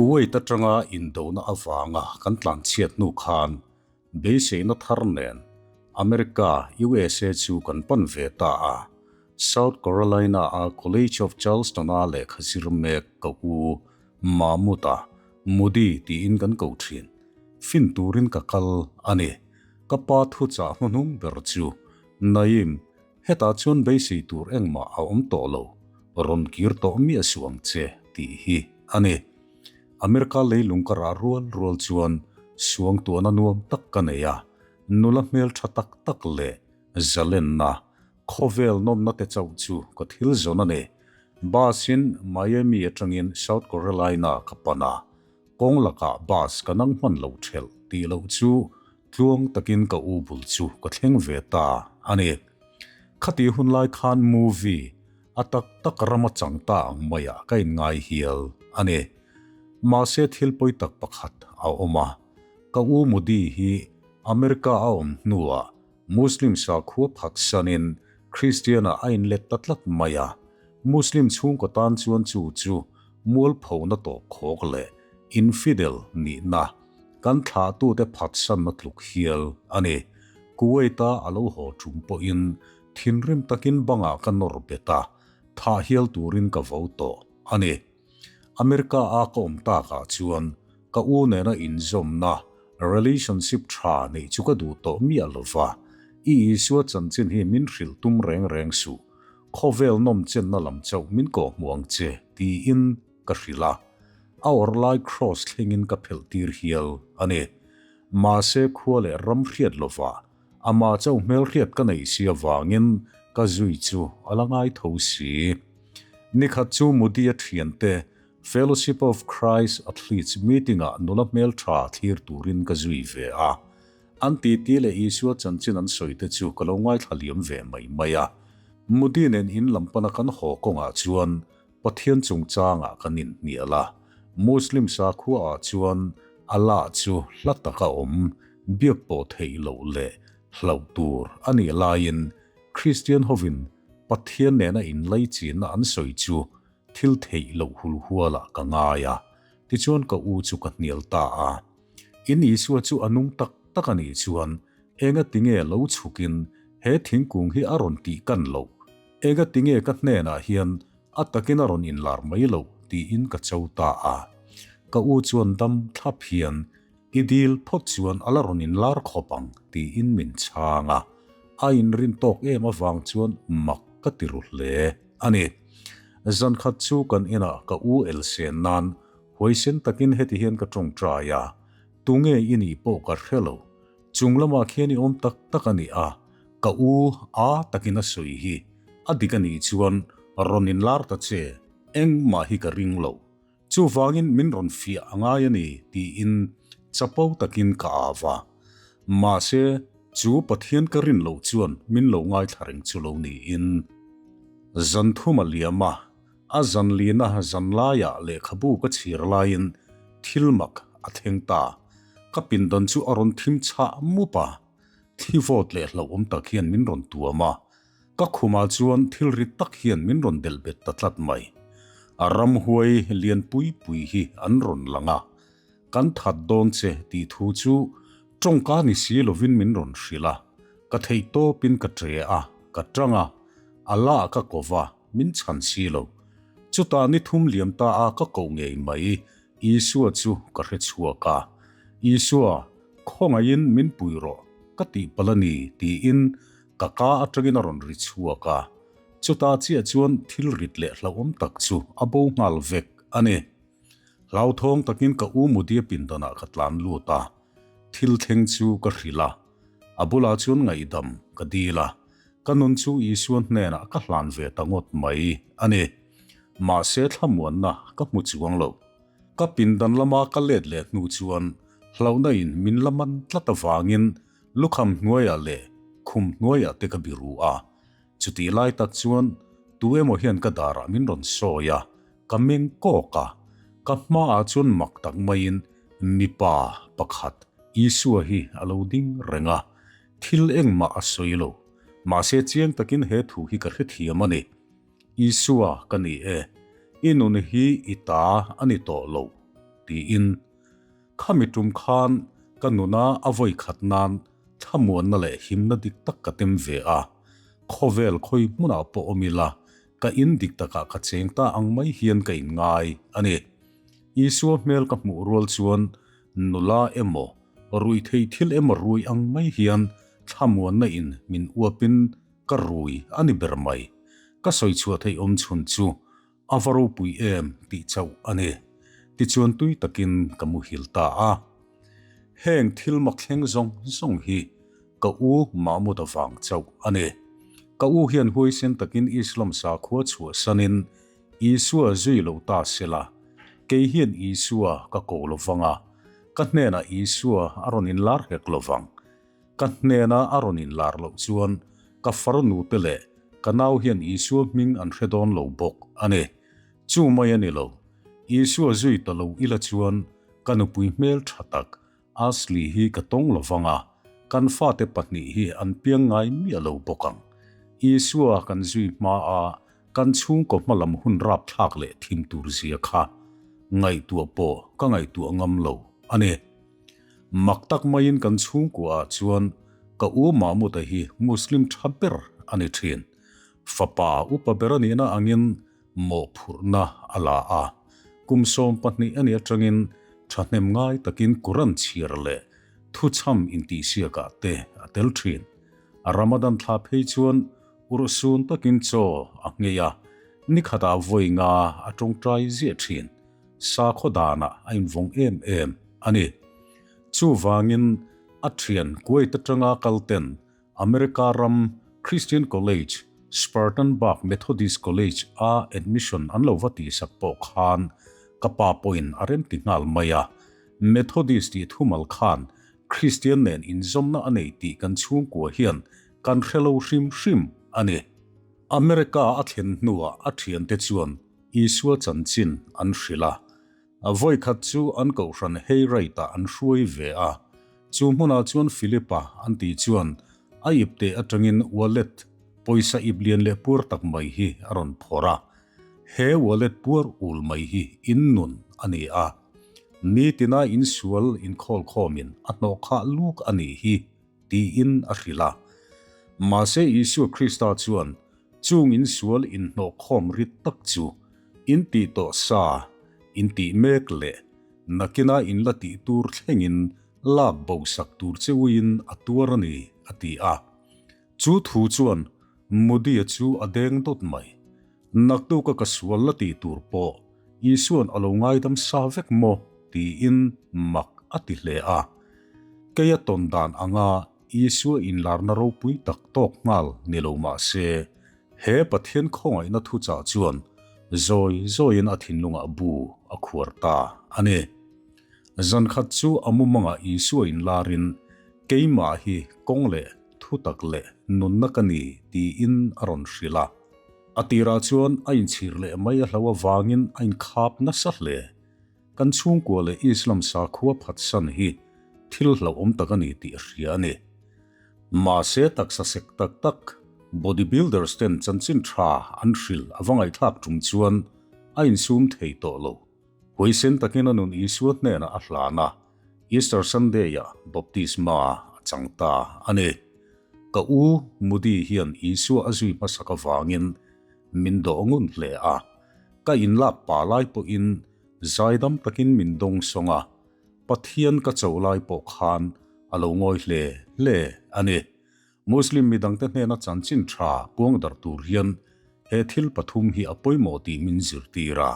Kuwait atanga indona avanga kan tlanchhiat hnu khan beiseina thar nen America, USA chu kan pan ve ta a. South Carolina-a College of Charleston-a lehkha zir mek ka u Mahmud-a, Mudi tiin kan ko thin. Fin turin ka kal a ni. Ka pa thuchah hnuhnung ber chu, Naim, hetah chuan beisei tur engmah a awm tawh lo, rawn kir tawh miah suh ang che, tih hi a ni. America leilung ka rah rual rual chuan suangtuahna nuam tak ka nei a, nula hmeltha tak tak leh zalenna, khawvel nawmna te chauh chu ka thil zawn a ni. Bus-in Miami atangin South Carolina ka pan a, Kawng lakah bus ka nang hman lo thelh tih loh chu tluang takin ka u bul chu ka thleng ve ta a ni. Khatih hun lai khan movie a tak tak rama chang ta ang maiah ka inngai hial a ni. Mahse thil pawi tak pakhat a awm a, ka u Modi hi America a awm hnuah Muslim sakhua phatsanin Kristian-ah a inlet ta tlat mai a, Muslim chhungkaw tan chuan chu chu mualphona tawp khawk leh infidel nihna kan thlahtute phatsanna tluk hial a ni. Kuwait-a a lo haw tum pawhin thinrim takin bangah ka nawr bet a, thah hial turin ka vo tawh a ni. America-a ka awm takah chuan ka u nena inzawmna, relationship, tha neih chu ka duh tawh miah lo va, I Isua chanchin hi min hrilh tum reng reng suh, khawvel nawm chenna lam chauh min kawh hmuh ang che, tiin ka hrilh a. A awrh lai cross thlengin ka phelh tir hial a ni. Mahse khua leh ram hriat lovah amah chauh hmelhriat ka neih si avangin ka zui chu a la ngai tho si. Nikhat chu Modi-a thiante Fellowship of Christ Athletes meeting-ah nula hmeltha thlir turin ka zui ve a. An titi leh Isua chanchin an sawi te chu ka lo ngaithla liam ve mai mai a. Modi nen in lam pana kan haw kawngah chuan Pathian chungchangah kan inhnial a. Muslim sakhuaah chuan Allah chu hla taka awm, biak pawh theih loh leh hlauh tur a nih laiin Kristian hovin Pathian nena inlaichinna an sawi chu thil theih loh hulhualah ka ngai a, tichuan ka u chu ka hnial ta a. In Isua chu a nung tak tak a nih chuan enga tinge lo chhukin he thingkung hi a rawn tih kan loh? Enga tinge ka hnenah hian a takin a rawn inlar mai loh? tiin ka cho ta a. Ka u chuan dam thlap hian I dil phawt chuan a la rawn inlar khawp ang tiin min chhang a, a inrin tawk em avang chuan mak ka ti ru hle a ni. Zan khat chu kan inah ka u elsen nan huaisen takin heti hian ka tawngtai a, Tunge i nih pawh ka hre lo, chung lamah khian i awm tak tak a ni a, ka u a takin a sawi hi a dik a nih chuan rawn inlar ta che, engmah hi ka ring lo. Chuvangin min rawn fiah a ngai a ni, tiin chapo takin ka au a. Mahse, chu Pathian ka rin loh chuan min lo ngaithla reng chu lo niin. Zan thum a liam a, a zan lina zan laiah lehkhabu ka chhir laiin thil mak a thleng ta. Ka pindan chu a rawn thim chhah mup a, thli vawt leh hlauhawm tak hian min rawn tuam a. Ka khumah chuan thil rit tak hian min rawn delh bet ta tlat mai. A ramhuai lian pui pui hi an rawn lang a, kan that dawn che tih thu chu tawngka ni si lovin min rawn hrilh a, ka theih tawpin ka ṭe a, ka ṭang a, a la ka ko va, min chhan si lo. Chutah ni thum liam ta a ka koh ngei mai, Isua chu ka hre chhuak a, Isua, khawngaihin min pui rawh, ka tih palh a ni, tiin Ka ka atangin a rawn ri chhuak a, chutah chiah chuan thil rit leh hlauhawm tak chu a bo nghal vek a ni. Hlauthawng takin ka u Mudia pindanah ka tlan lut a, thil thleng chu ka hrilh a, a bulah chuan ngaihdam ka dil a, ka nun chu Isua hnenah ka hlan ve ta ngawt mai a ni. Mahse thlamuanna ka hmu chuang lo. Ka pindan lama ka let leh hnu chuan hlauhna in min la man tlat avangin Lukham hnuaiah leh khum hnuaiah te ka biru a, chutih lai tak chuan tu emaw hian ka darah min rawn sawi a, ka meng kawk a, ka hmaah chuan mak tak maiin mipa pakhat Isua hi a lo ding reng a, thil engmah a sawi lo, mahse chiang takin he thu hi ka hrethiam a ni. Isua ka ni e, i nun hi i ta a ni tawh lo. tiin. Khami tum khan ka nuna a vawi khat nan thlamuanna leh himna dik tak ka tem ve a, khawvel khawi hmunah pawh awm ila ka in dik takah ka cheng ta ang mai hian ka inngai a ni. Isua hmel ka hmuh rual chuan nula emaw, ruihtheih thil emaw rui ang mai hian thlamuanna in min uapin ka rui a ni ber mai. Ka sawi chhuah theih awm chhun chu a va ropui em tih chauh a ni. Tichuan tui takin ka muhil ta a. Heng thil mak thleng zawng zawng hi ka u Mahmud avang chauh a ni. Ka u hian huaisen takin Islam sakhua chhuahsanin Isua zui lo ta sela, kei hian Isua ka ko lo vang a, ka hnenah Isua a rawn inlar hek lo vang. Ka hnena a rawn inlar loh chuan ka farnute leh ka nau hian Isua hming an hre dawn lo bawk a ni. Chu mai a ni lo, Isua zui ta lo ila chuan ka nupui hmel tha tak Ashley hi ka tawng lo vang a, kan fate pahnih hi an piang ngai miah lo bawk ang. Isua kan zui hma a, kan chhungkaw hmalam hun rapthlak leh thim tur zia kha ngaihtuah pawh ka ngaihtuah ngam lo a ni. Mak tak maiin kan chhungkua ah chuan ka u Mahmuda hi Muslim tha ber a ni thin. Fapa upa ber a nihna angin mawhphurhna a la a. Kum 12 a nih atangin thahnem ngai takin Quran chhiar leh thuchham intihsiakah te a tel thin. Ramadan thla phei chuan urhsun takin chaw a nghei a, nikhatah vawi nga a tawngtai ziah thin. Sakhaw danah a invawng em em a ni. Chuvangin a thian Kuwait atanga kalten America ram Christian College, Spartanburg Methodist College a admission an lo va tihsak pawh khan ka pa pawhin a rem ti nghal mai a. Methodist tih thumal khan Christian nen inzawmna a nei tih kan chhungkua hian kan hre lo hrim hrim a ni. America a thlen hnuah a thiante chuan Isua chanchin an hrilh a. A vawikhat chu an kohhran Heiraitah an hruai ve a. Chu hmunah chuan Philipa an tih chuan a ipte atangin wallet, pawisa ip lian leh puar tak mai hi a rawn phawrh a. He wallet puar ul mai hi in nun a ni a. Nitina insual inkhawlkhawmin a hnawhkhah luk a nih hi tiin a hrilh a. Mahse Isua Krista chuan chung insual inhnawhkhawm rit tak chu in tih tawh sa, in tih mek leh nakina in la tih tur thlengin lak bo sak tur che uiin a tuar a ni, a ti a. Chu thu chuan Moody-a chu a deng dawt mai. Naktuka ka sual la tih tur pawh Isua'n a lo ngaidam sa vek maw? tiin mak a ti hle a. Keia tawn dan anga Isua inlarna ropui tak tawk nghal ni lo mah se, he Pathian khawngaihna thuchah chuan zawi zawiin a thinlungah bu a khuar ta a ni. Zankhat chu a mumangah Isua inlarin, Keimah hi kawng leh thutak leh nunna ka ni tiin a rawn hrilh a. A tirah chuan a inchhir leh mai a hlo avangin a inkhap nasa hle. Kan chhungkua leh Islam sakhua phatsan hi thil hlauhawm tak a ni tih a hria a ni. Mahse taksa sek tak tak body builders ten chanchin tha an hrilh a va ngaihthlak tum chuan a insum thei tawh lo. Huaisen takin a nun Isua hnenah a hlan a, Easter Sunday-ah baptisma a chang ta a ni. Ka u Moody hian Isua a zui hmasak avangin min dawh ngun hle a, ka inlak pa lai pawhin zaidam takin min dawng sawng a, Pathian ka cho lai pawh khan a lo ngawi hle hle a ni. Muslim midangte hnena chanchin tha puangdarh tur hian he thil pathum hi a pawimawh tih min zirtir a.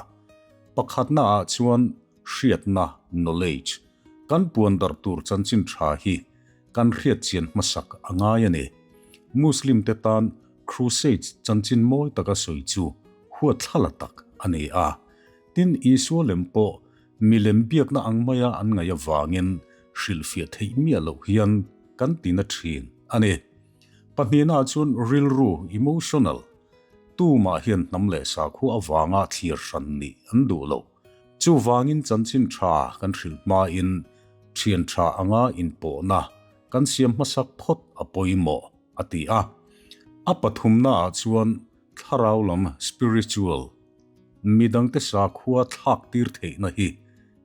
Pakhatna ah chuan hriatna, knowledge, kan puandarh tur chanchin tha hi kan hriatchian hmasak a ngai a ni. Muslim te tan Crusades chanchin mawi taka sawi chu huatthlala tak a ni a. Tin, Isua lem pawh Milem biakna ang maia an ngaih avangin hrilhfiah theih miah loh hian kan ti na thin a ni. Pahnihnaah chuan rilru, emotional, tumah hian hnam leh sakhua avanga thlir hran nih an duh lo. Chuvangin chanchin tha kan hrilh hmain thian tha anga inpawhna kan siam hmasak phawt a pawimawh, a ti a. A pathumnaah chuan thlarau lam, spiritual, Midangte sakhua thlak tir theihna hi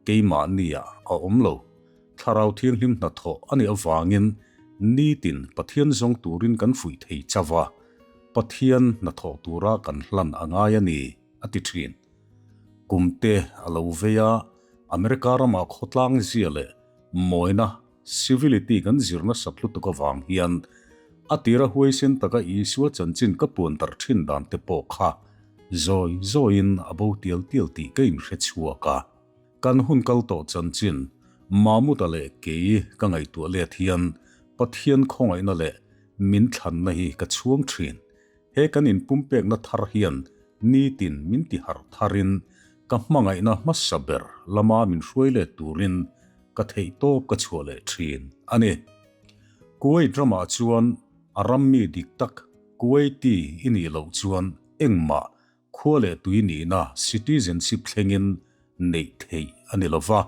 keimahniah a awm lo. Thlarau Thianghlim hnathawh a nih avangin nitin Pathian zawng turin kan fuih thei chauh a, Pathian hnathawh tura kan hlan a ngai a ni, a ti thin. Kumte a lo vei a, America ramah khawtlang zia leh mawina, civility, kan zir nasat lutuk avang hian a tira huaisen taka Isua chanchin ka puan darh thin dan te pawh kha zawi zawiin a bo tial tial tih ka inhre chhuak a. Kan hun kal tawh chanchin Mahmuda leh kei ka ngaihtuah let hian Pathian khawngaihna leh min thlanna hi ka chhuang thin. He kan inpumpekna thar hian nitin min ti harh tharin ka hmangaihna hmasa ber lama min hruai let turin ka theihtawp ka chhuah leh thin a ni. Kuwait ramah chuan a rammi dik tak Kuwaiti i nih loh chuan engmah Khua leh tui nihna citizenship thlengin neih theih a ni lo va,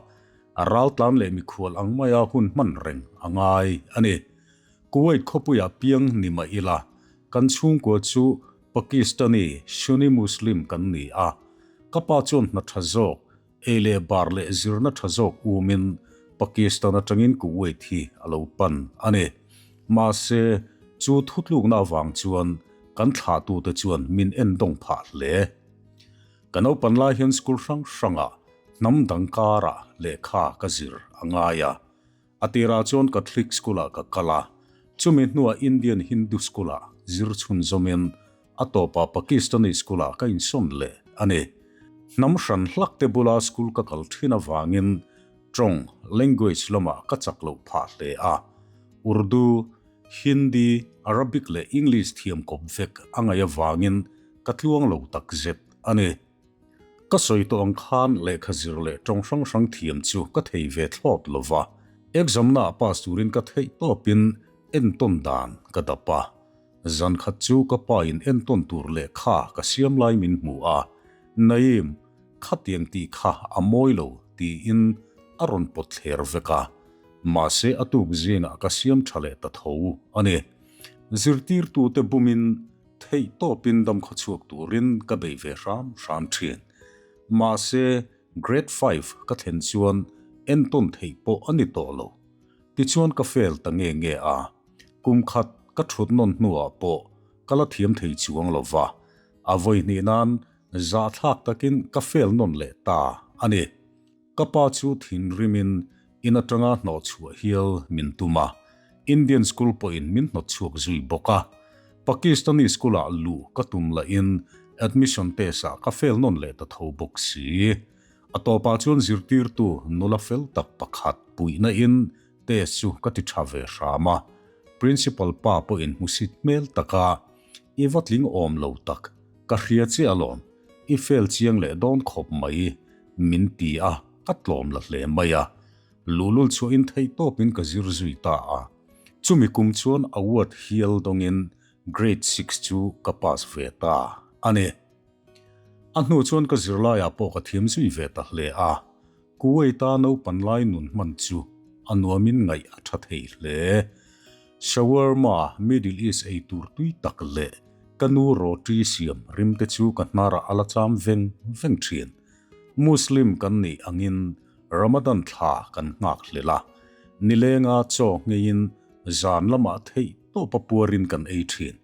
a raltlan leh mikhual ang maia hun hman reng a ngai a ni. Kuwait khawpuiah piang ni mah ila, kan chhungkua chu Pakistani Sunni Muslim kan ni a, ka pa chuan hna tha zawk, ei leh bar leh zirna tha zawk umin Pakistan atangin Kuwait hi a lo pan a ni. Mahse, chu thutlukna avang chuan kan thlahtute chuan min endawng phah hle. Ka naupan lai hian school hrang hrangah hnam dang karah lehkha ka zir a ngai a. A tirah chuan Catholic school-ah ka kal a, chumi hnuah Indian Hindu school-ah zir chhunzawmin a tawpah Pakistani school-ah ka insawn leh a ni. Hnam hran hlak te bula school ka kal thin avangin tawng, language, lamah ka chak loh phah hle a. Urdu, Hindi, Arabic leh English thiam kawp vek a ngaih avangin ka tluang lo takzet a ni. Ka sawi tawh ang khan lehkha zir leh tawng hrang hrang thiam chu ka thei ve thlawt lo va, exam naah pass turin ka theih tawpin entawn dan ka dap a. Zan khat chu ka pa in entawn tur lehkha ka siam lai min hmu a, Naeem, khatiang tih kha a mawi lo tiin a rawn pawt thler vek a. Mahse a tuk zingah ka siam tha leh ta tho a ni. Zirtirtute bumin theih tawpin dam khaw chhuak turin ka bei ve hram hram thin. Mahse grade five ka thlen chuan entawn theih pawh a ni tawh lo. Tichuan ka fail ta nge nge a, kum khat ka thut nawn hnuah pawh ka la thiam thei chuang lo va, a vawi hnih nan zahthlak takin ka fail nawn leh ta a ni. Ka pa chu thinrimin in atanga hnawhchhuah hial min tum a, Indian school pawhin min hnawtchhuak zui bawk a. Pakistani school-ah luh ka tum lahin admission test-ah ka fail nawn leh ta tho bawk si. A tawpah chuan zirtirtu nula fel tak pakhat puihna in test chu ka ti tha ve hram a, principal pa pawhin hmusit hmel taka i va tling awm lo tak, ka hria che alawm, i fail chiang leh dawn khawp mai min ti a, ka tlawm la hle mai a. Luhlul chhuahin theih tawpin ka zir zui ta a. Chumi kum chuan award hial dawngin grade six chu ka pass ve ta a ni. A hnu chuan ka zirlaiah pawh ka thiam zui ve ta hle a. Kuwait-a naupan lai nun hman chu a nuamin ngaih a tha thei hle. Shawarma, Middle East ei tur tui tak leh ka nu roti siam rimte chu ka hnarah a la cham veng veng thin. Muslim kan nih angin Ramadan thla kan nghak hlel a, nilenga chaw ngeiin zan lamah theih tawpa puarin kan ei thin.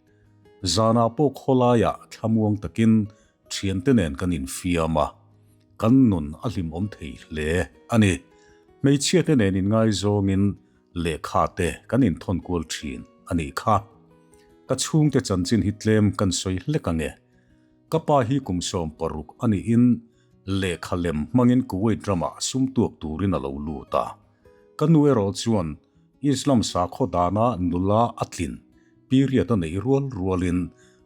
Zanah pawh khawlaiah thlamuang takin thiante nen kan infiam a, kan nun a hlimawm thei hle a ni. Hmeichhiate nen inngaizawngin lehkha te kan inthawn kual thin a nih kha. Ka chhungte chanchin hi tlem kan sawi hlek ange. Ka pa hi kum 60 a niin lehkha lem hmangin Kuwait ramah sum tuak turin a lo lut a. Ka nu erawh chuan Islam sakhaw dana nula a tlin period a neih rual rualin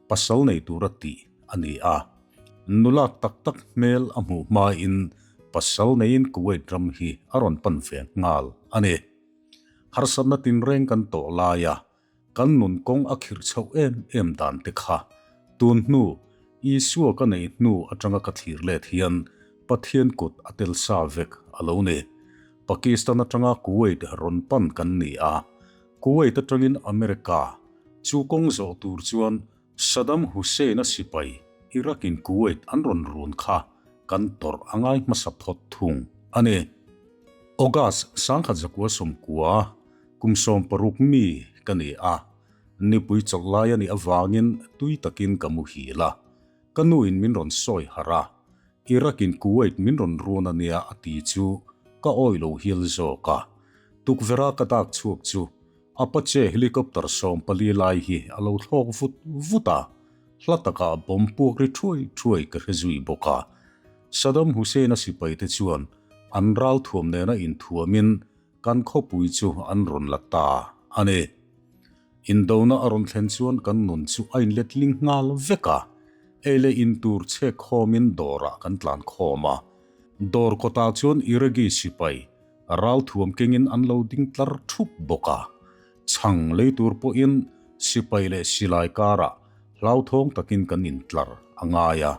pasal nei tura tih a ni a. Nula tak tak hmel a hmuh hmain pasal neiin Kuwait ram hi a rawn pan ve nghal a ni. Harsatna tinreng kan tawh laia kan nun kawng a khirh chhoh em em dan te kha tun hnu Isua ka neih hnu atanga ka thlir let hian Pathian kut a tel sa vek a lo ni. Pakistan atanga Kuwait rawn pan kan ni a, Kuwait atangin America chu kawng zawh tur chuan Saddam Hussein-a sipai Iraq-in Kuwait an rawn run kha kan tawrh a ngai hmasa phawt thung. a ni. August 1990, kum 60 mi ka ni a, nipui chawlh lai a nih avangin tui takin ka muhil a. Ka nuin min rawn sawi harh a, Iraq-in Kuwait min rawn run a nia a ti chu ka awi lo hial zawk a. Tukverha ka dak chhuak chu Apache helicopter 14 lai hi a lo thlawk vut vut a, hla takah bomb puak ri thuai thuai ka hre zui bawk a. Saddam Hussein-a sipaite chuan an ralthuam nena inthuamin kan khawpui chu an rawn la ta a ni. Indona a rawn thlen chuan kan nun chu a inletling nghal vek a, ei leh in tur chhek khawmin dawrah kan tlan khawm a. Dawr kawtah chuan Iraqi sipai ralthuam kengin an lo ding tlar thup bawk a. Chhang lei tur pawhin sipai leh silai karah hlauthawng takin kan intlar a ngai a,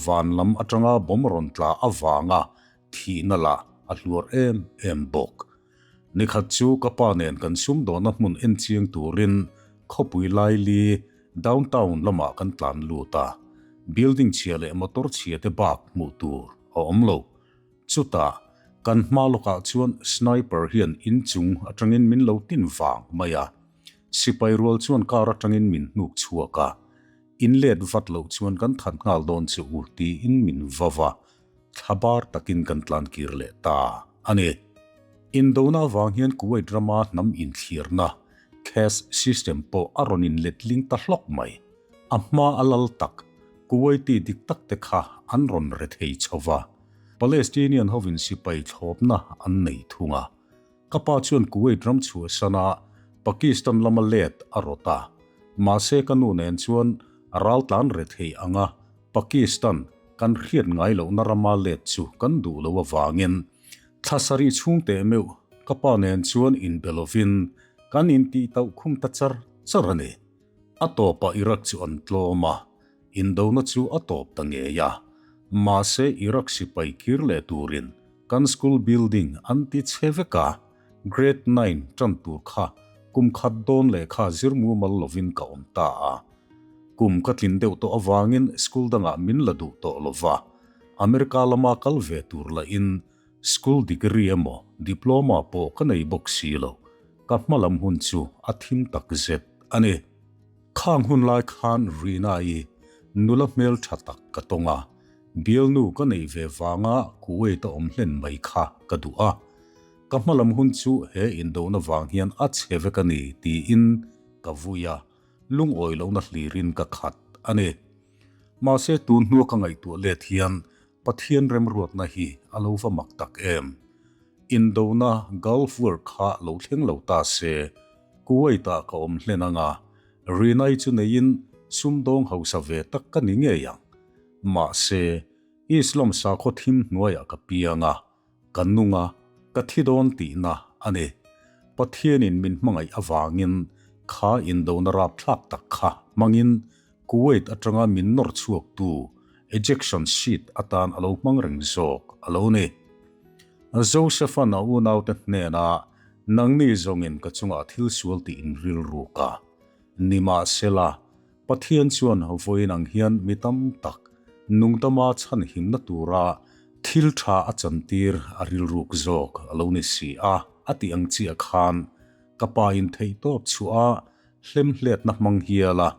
van lam atanga bomb rawn tla avanga thihna lah a hluar em em bawk. Nikhat chu ka pa nen kan sumdawhna hmun enchiang turin khawpui laili downtown lamah kan tlan lut a, building chhia leh motor chhia te bak hmuh tur a awm lo. Chutah, kan hma lawkah chuan sniper hian inchung atangin min lo tin vang mai a, sipai rual chuan car atangin min hnuk chhuak a, in let vat loh chuan kan that nghal dawn che u tiin min va va. Thla bar takin kan tlan kir leh ta a ni. Indona avang hian Kuwait rama hnam inthlirna, caste system, pawh a rawn inletling ta hlawk mai. A hma a lal tak, Kuwaiti dik tak te kha an rawn re thei chho va. Palestinian hovin sipai thlawpna an nei thung a. Ka pa chuan Kuwait ram chhuahsana Pakistan lama let a rawt a. Mahse ka nu nen chuan raltlan re thei anga Pakistan kan hriat ngai lohna rama let chu kan duh lo avangin thla sarih chhung teh meuh ka pa nen chuan inbe lovin kan intih tauh khum ta char char a ni. A tawpah Iraq chu an tlawm a, indona chu a tawp ta ngei a. Mahse Iraq sipai kir leh turin kan school building an ti chhe vek a, grade nine tan tur kha kum khat dawn lehkha zir mumal lovin ka awm ta a. Kum ka tlin deuh tawh avangin school dangah min la duh tawh lo va, America lama kal ve tur lahin school degree emaw diploma pawh ka nei bawk si lo, ka hma lam hun chu a thim tak zet a ni. Khang hun lai khan Rina-i nula hmel tha tak ka tawng a, bialnu ka neih ve vanga Kuwait a awm hlen mai kha ka duh a, ka hma lam hun chu he indona vang hian a chhe vek a ni tiin ka vui a. Lungawi lohna hlirin ka khat a ni. Mahse tun hnua ka ngaihtuah let hian Pathian remruatna hi a lo va mak tak em. Indona Gulf War kha lo thleng lo ta se, Kuwait-ah ka awm hlen anga Rinai chu neiin sumdawng hausa ve tak ka ni ngei ang. Mahse, Islam sakhaw thim hnuaiah ka piang a, Ka nung a, ka thi dawn tihna a ni. Pathianin min hmangaih avangin kha indona rapthlak tak kha hmangin Kuwait atanga min nawr chhuaktu ejection seat atan a lo hmang reng zawk a lo ni. Joseph-a'n a unaute hnenah, Nangni zawngin ka chungah thil sual tih in rilruk a. Nimahsela, Pathian chuan vawiin ang hian mi tam tak nungdama chhanhimna tura thil tha a chantir a rilruk zawk a lo ni si a, a tih ang chiah khan ka pa in theihtawp chhuah a hlemhletna hmang hial a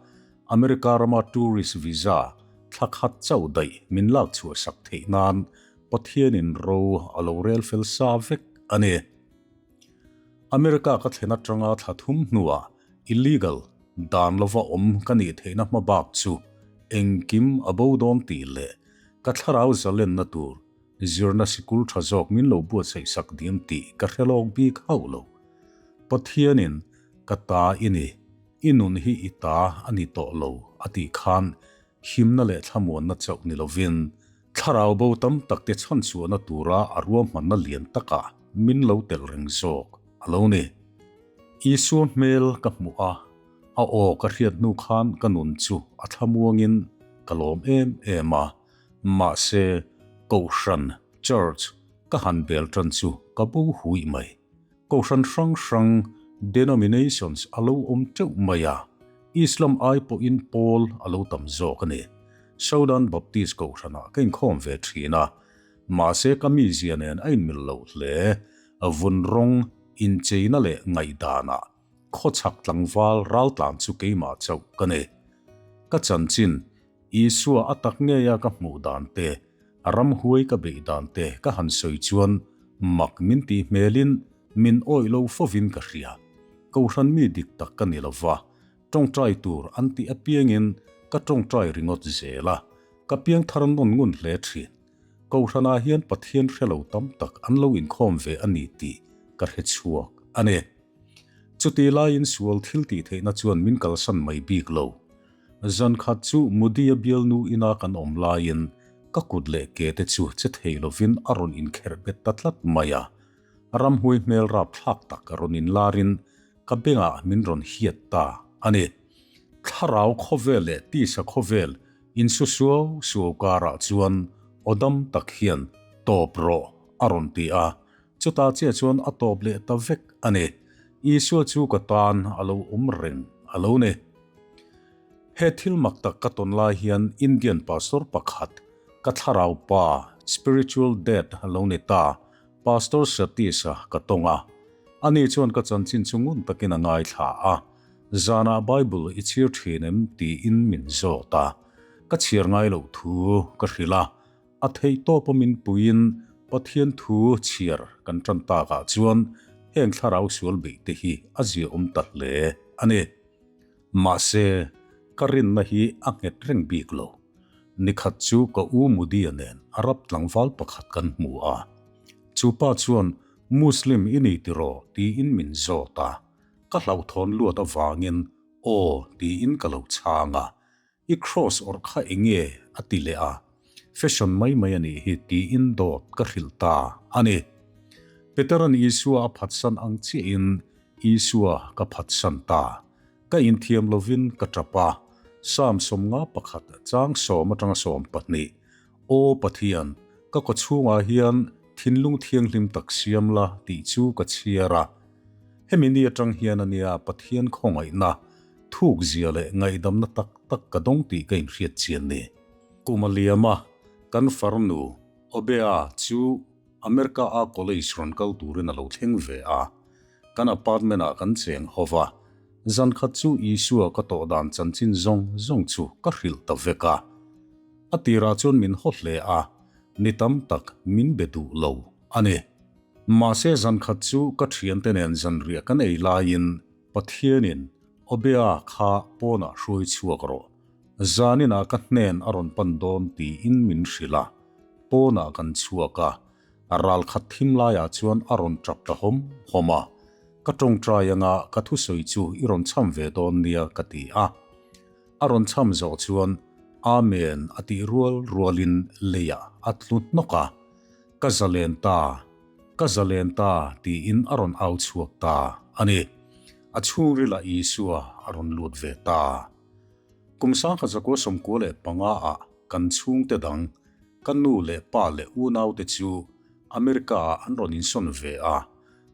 America rama tourist visa thla khat chauh daih min lak chhuah sak theih nan Pathianin ro a lo rel fel sa vek a ni. America ka thlen atanga thla thum hnuah illegal, dan lova awm ka nih theihna hma bak chu engkim a bo dawn tih leh ka thlarau zalenna tur zirna sikul tha zawk min lo buatsaih sak diam tih ka hre lawk bik hauh lo. Pathianin ka ta i ni, i nun hi i ta a ni tawh lo a tih khan himna leh thlamuanna chauh ni lovin Thlarau bo tam takte chhanchhuahna tura a ruahmanna lian takah min lo telh reng zawk a lo ni. Isua hmel ka hmuh a, a aw ka hriat hnu khan ka nun chu a thlamuangin ka lawm em em a, mahse Kohhran, Church, ka han bel tan chu ka bo huih mai. Kohhran hrang hrang, denominations, a lo awm teuh mai a, Islam ai pawhin pawl a lo tam zawk a ni. Southern Baptist Kohhranah ka inkhawm ve thin a. Mahse ka mizia nen a inmil lo hle. Vun rawng incheina leh ngaihdanah khawchhak tlangval raltlan chu keimah chauh ka ni. Ka chanchin Isua a tak ngeia ka hmuh dan te, ramhuai ka beih dan te ka han sawi chuan mak min tih hmelin min awih lo fovin ka hria. Kohhran mi dik tak ka ni lova, tawngtai tur an tih apiangin ka tawngtai ringawt zel a, ka piangthar nawn ngun hle thin. Kohhranah hian Pathian hre lo tam tak an lo inkhawm ve a ni tih ka hre chhuak a ni. Chutih laiin sual thil tih theihna chuan min kalsan mai bik lo. Zan khat chu Moody-a bialnu ina kan awm laiin ka kut leh ke te chu che thei lovin a rawn inkherh bet ta tlat mai a. Ramhuai hmel rapthlak tak rawn inlarin ka bengah min rawn hiat ta a ni. Thlarau khawvel leh tisa khawvel insu suau suau karah chuan aw dam tak hian tawp rawh a rawn ti a, chutah chiah chuan a tawp leh ta vek a ni. Isua chu ka tan a lo awm reng a lo ni. He thil mak tak ka tawn lai hian Indian pastor pakhat ka thlarau pa, spiritual dad, a lo ni ta, Pastor Satish-a ka tawng a. Ani chuan ka chanchin chu ngun takin a ngaithla a. Zanah Bible i chhiar thin em tiin min zawt a. Ka chhiar ngai loh thu ka hrilh a. A theih tawpa min puiin Pathian thu chhiar kan tan takah chuan heng thlarau sual beih te hi a ziaawm ta hle a ni. Mahse, ka rinna hi a nghet reng bik lo. Nikhat chu ka u Mudia nen Arab tlangval pakhat kan hmu a. Chu pa chuan Muslim i ni tiraw tiin min zawt a. Ka hlauhthawn luat avangin aw tiin ka lo chhang a. I cross awrh kha enge a ti leh a. Fashion mai mai a nih hi tiin dawt ka hrilh ta a ni. Peteran Isua a phatsan ang chiahin Isua ka phatsan ta. Ka inthiam lovin ka tap a, Psalm 51 chang sawm atanga 12, Aw Pathian, ka kawchhungah hian thinlung thianghlim tak siam la tih chu ka chhiar a. Hemi ni atang hian a nia Pathian khawngaihna, thukzia leh ngaihdamna tak tak ka dawng tih ka inhriat chian ni. Kum a liam a, kan farnu, Obea, chu America-a college rawn kal turin a lo thleng ve a. Kan apartment ah kan cheng ho va, zan khat chu Isua ka tawh dan chanchin zawng zawng chu ka hrilh ta vek a. A tirah chuan min haw hle a, ni tam tak min be duh lo a ni. Mahse zan khat chu ka thiante nen zanriah kan ei laiin Pathianin Obea kha pawnah hruai chhuak rawh, zaninah ka hnen a rawn pan dawn tiin min hrilh a, pawnah kan chhuak a, A ral khat thim laiah chuan a rawn tap ta hawm hawm a, Ka tawngtai anga ka thusawi chu i rawn cham ve dawn nia ka ti a. A rawn cham zawh chuan Amen a tih rual rualin leiah a tlu hnawk a, Ka zalen ta, ka zalen ta tiin a rawn au chhuak ta a ni. A chhungrilah Isua a rawn lut ve ta. Kum 1995 ah kan chhungte dang, ka nu leh pa leh unaute chu America ah an rawn insawn ve a,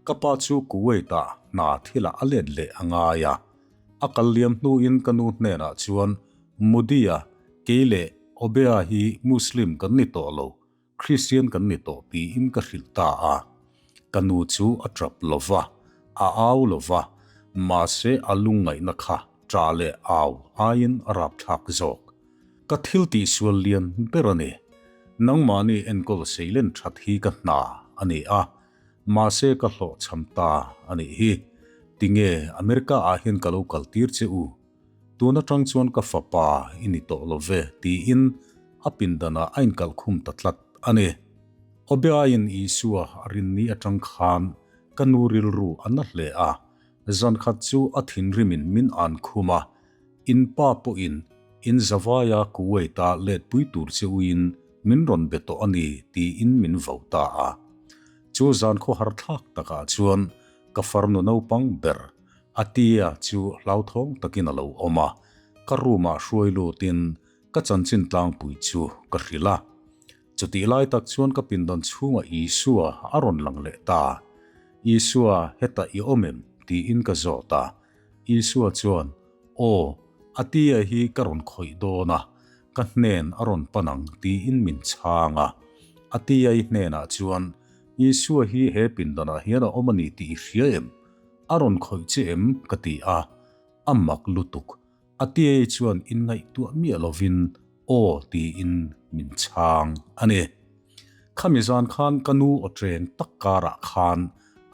ka pa chu Kuwait ah hna thilah a let leh a ngai a. A kal liam hnuin ka nu hnenah chuan Moody-a, kei leh Obea hi Muslim kan ni tawh lo, Kristian kan ni tawh tiin ka hrilh ta a. Ka nu chu a tap lo va, a au lo va, mahse a lungngaihna kha ṭah leh au aiin a rapthlak zawk. Ka thil tihsual lian ber a ni. Nangmahni enkawl seilen ṭhat hi ka hna a ni a, mahse ka hlawhchham ta a nih hi. Tinge America ah hian ka lo kaltir che u? Tun atang chuan ka fapa i ni tawh lo ve tiin a pindanah a inkalhkhum ta tlat a ni. Obeain Isua a rinni atang khan ka nu rilru a na hle a, zankhat chu a thinrimin min an khum a, in pa pawhin in zavaia Kuwait-a letpui tur che uin min rawn be tawh a ni tiin min vo ta a. Chu zan khawhar thlak takah chuan ka farnu naupang ber Atia chu hlauthawng takin a lo awm a, ka room-ah hruai lutin ka chanchin tlangpui chu ka hrilh a. Chutih lai tak chuan ka pindan chhungah Isua a rawn lang leh ta. Isua, hetah i awm em? tiin ka zawt a. Isua chuan, Aw, Atia hi ka rawn khawih dawn a, ka hnen a rawn pan ang tiin min chhang a. Atiya-i hnenah chuan, Isua hi he pindanah hian a awm a ni tih i hria em? A rawn khawih che em? ka ti a. A mak lutuk. Atiya-i chuan inngaihtuah miah lovin aw tiin min chhang a ni. Khami zan khan ka nu aw ṭeng tak karah khan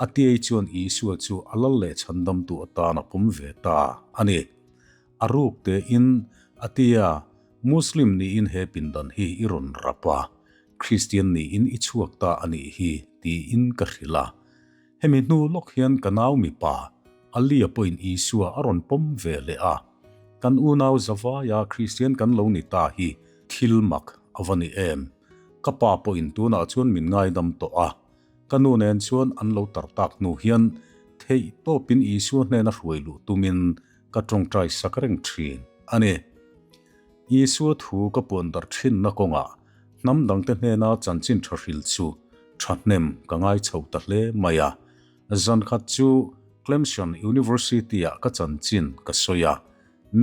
Atiya-i chuan Isua chu a lal leh chhandamtu atan a pawm ve ta a ni. A ruk tein Atiya, Muslim niin he pindan hi i rawn rap a, Kristian niin i chhuak ta a nih hi, tiin ka hrilh a. Hemi hnu lawk hian ka nau mipa, Alia pawhin Isua a rawn pawm ve leh a. Kan unau zavaia Kristian kan lo ni ta hi thil mak a va ni em? Ka pa pawhin tunah chuan min ngaidam tawh a. Ka nu nen chuan an lo tar tak hnu hian theih tawpin Isua hnena hruai luh tumin ka tawngtai sak reng thin a ni. Isua thu ka puan darh thinna kawngah hnam dangte hnena chanchin tha hril chu thahnem ka ngai chho ta hle mai a. Zankhat chu Clemson University-ah ka chanchin ka sawi a,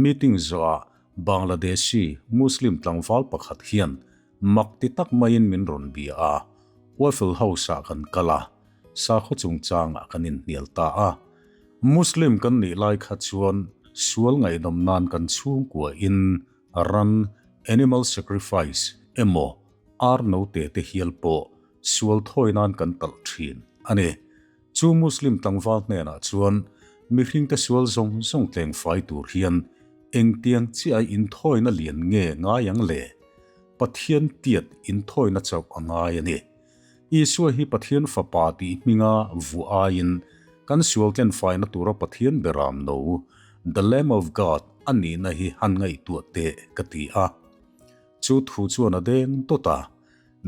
meeting zawhah Bangladeshi Muslim tlangval pakhat hian mak ti tak maiin min rawn bia a, Waffle House-ah kan kal a, sakhaw chungchangah kan inhnial ta a. Muslim kan nih lai kha chuan sual ngaihdam nan kan chhungkua in ran, animal sacrifice, emaw ar note te hial pawh sual thawi nan kan talh thin a ni. Chu Muslim tlangval hnenah chuan mihringte sual zawng zawng tleng fai tur hian engtiang chiah inthawina lian nge ngai ang le? Pathian tiat inthawina chauh a ngai a ni. Isua hi Pathian Fapa tih hminga vuah aiin kan sual tlenfaina tura Pathian beram no, the Lamb of God, a nihna hi han ngaihtuah teh ka ti a. Chu thu chuan a deng dawt a,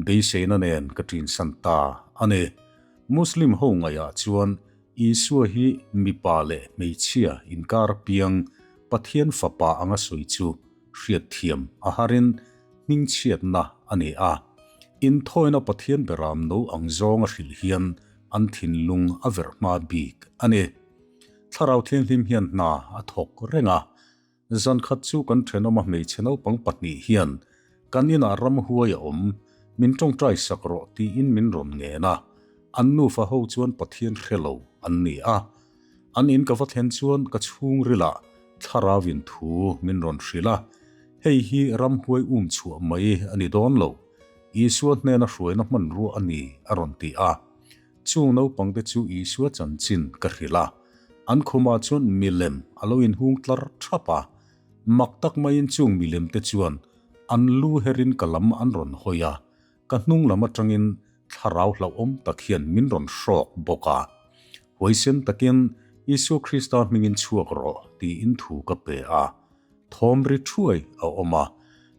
beiseina nen ka ṭinsan ta a ni. Muslim ho ngaihah chuan Isua hi mipa leh hmeichhia inkar apiang Pathian Fapa anga sawi chu hriatthiam a harin hmingchhiatna a ni a. Inthawina Pathian beram no ang zawnga hrilh hian an thinlung a verh hma bik a ni. Thlarau Thianghlim hian hna a thawk reng a. Zankhat chu kan thenawma hmeichhe naupang pahnih hian kan inah ramhuai a awm, min tawngtai sak rawh tiin min rawn ngen a. An nufa ho chuan Pathian hre lo an ni a. An in ka va thlen chuan ka chhungrilah thlarauin thu min rawn hrilh a, hei hi ramhuai um chhuah mai a ni dawn lo, Isua hnena hruaina hmanrua a ni a rawn ti a. Chung naupangte chu Isua chanchin ka hrilh a, an khumah chuan milem a lo inhung tlar thap a. Mak tak maiin chung milemte chuan an lu herin ka lam an rawn hawi a, Ka hnung lam atangin thlarau hlauhawm tak hian min rawn hrawk bawk a. Huaisen takin Isua Krista hmingin chhuak rawh tiin thu ka pe a. Thawm ri thuai a awm a.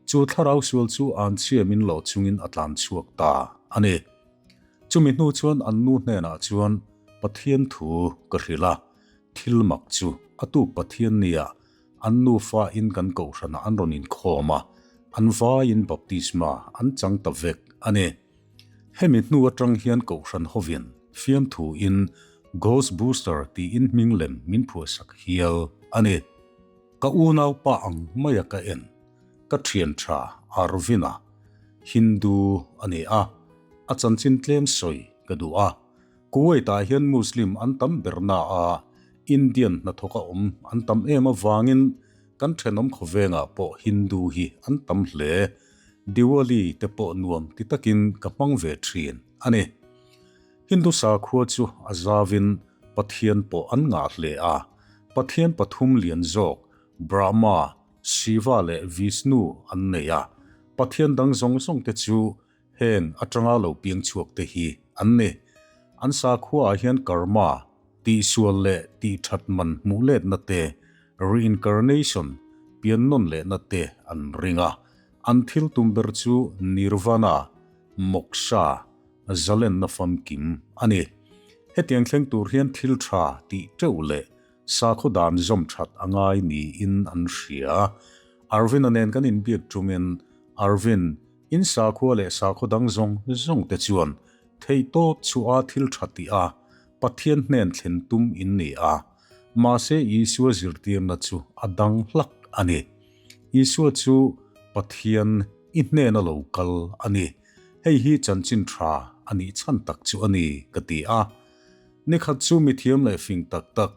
Chu thlarau sual chu anchhia min lawh chungin a tlan chhuak ta a ni. Chumi hnu chuan an nu hnenah chuan Pathian thu ka hrilh a. Thil mak chu a tuk Pathian nia An nufa in kan kohhranah an rawn inkhawm a, an vaiin baptisma an chang ta vek a ni. Hemi hnu atang hian kohhran hovin fiamthu in Ghost Booster tiin hming lem min phuahsak hial a ni. Ka unaupa ang maia ka en, ka thian tha Arvin-a, Hindu a ni a, a chanchin tlem sawi ka duh a. Kuwait-ah hian Muslim an tam ber na a, Indian hnathawk a awm an tam em avangin kan thenawm khawvengah pawh Hindu hi an tam hle. Diwali te pawh nuam ti takin ka hmang ve thin a ni. Hindu sakhua chu a zavin Pathian pawh an ngah hle a, Pathian pathum lian zawk Brahma, Shiva leh Vishnu an nei a, Pathian dang zawng zawng te chu Heng atanga lo piang chhuak te hi an ni. An sakhua ah hian karma, tihsual leh tihthat man hmuh letna te, reincarnation, pian nawn lehna te an ring a. An thil tum ber chu nirvana, moksha, zalenna famkim a ni. Hetiang thleng tur hian thil tha tih teuh leh sakhaw dan zawm that a ngai niin an hria. Arvin-a nen kan inbiak tumin Arvin, In sakhua leh sakhaw dang zawng zawng te chuan theihtawp chhuah a thil tha tih a Pathian hnen thlen tum in ni a, mahse Isua zirtirna chu a dang hlak a ni. Isua chu Pathian i hnena lo kal a ni. Hei hi chanchin tha a nih chhan tak chu a ni, ka ti a. Nikhat chu mithiam leh fing tak tak,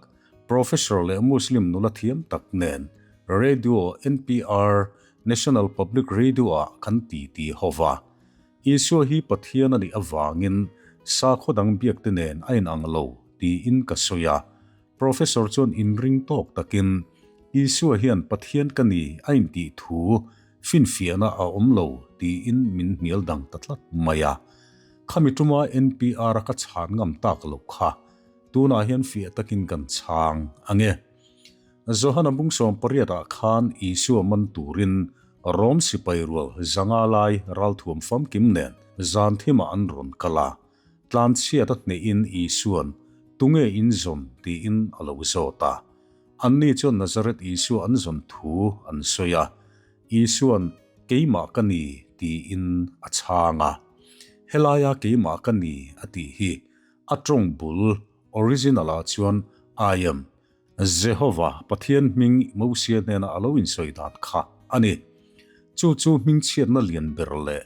Professor leh Muslim nula thiam tak nen Radio NPR, National Public Radio, ah kan titi ho va. Isua hi Pathian a nih avangin sakhaw dang biakte nen a inang lo tiin ka sawi a. Professor chuan inring tawk takin Isua hian Pathian ka ni a intih thu finfiahna a awm lo tiin min hnial dang ta tlat mai a. Khami tuma NPR a ka chhan ngam tak loh kha tunah hian fiah takin kan chhang ang e. Johana bung 18 ah khan Isua man turin Rom sipai rual 500 lai ralthuam famkim nen zan thimah an rawn kal a. Tlanchhiat a hnehin Isua'n tunge in zawn tiin a lo zawt a. Anni chuan Nazareth Isua an zawn thu an sawi a. Isua'n keimah ka ni tiin a chhang a. Helaia keimah ka ni a tih hi a tawng bul original ah chuan I am Jehova Pathian hming Mosia hnena a lo insawi dan kha a ni. Chu chu hmingchhiatna lian ber leh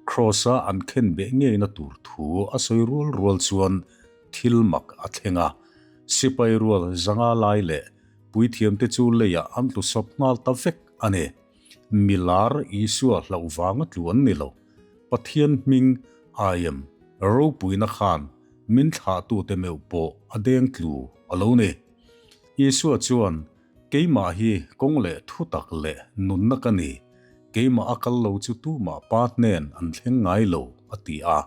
Kraws-a an khenbeh ngeina tur thu a sawi rual rual chuan thil mak a thleng a. Sipai rual 500 lai leh puithiamte chu leiah an tlu sawp nghal ta vek a ni. Milar Isua hlauh vanga tlu an ni lo. Pathian hming I am ropuina khan min thlahtute meuh pawh a deng tlu a lo ni. Isua chuan, Keimah hi kawng leh thutak leh nunna ka ni, keimah a kal lo chu tumah Pa hnen an thleng ngai lo, a ti a,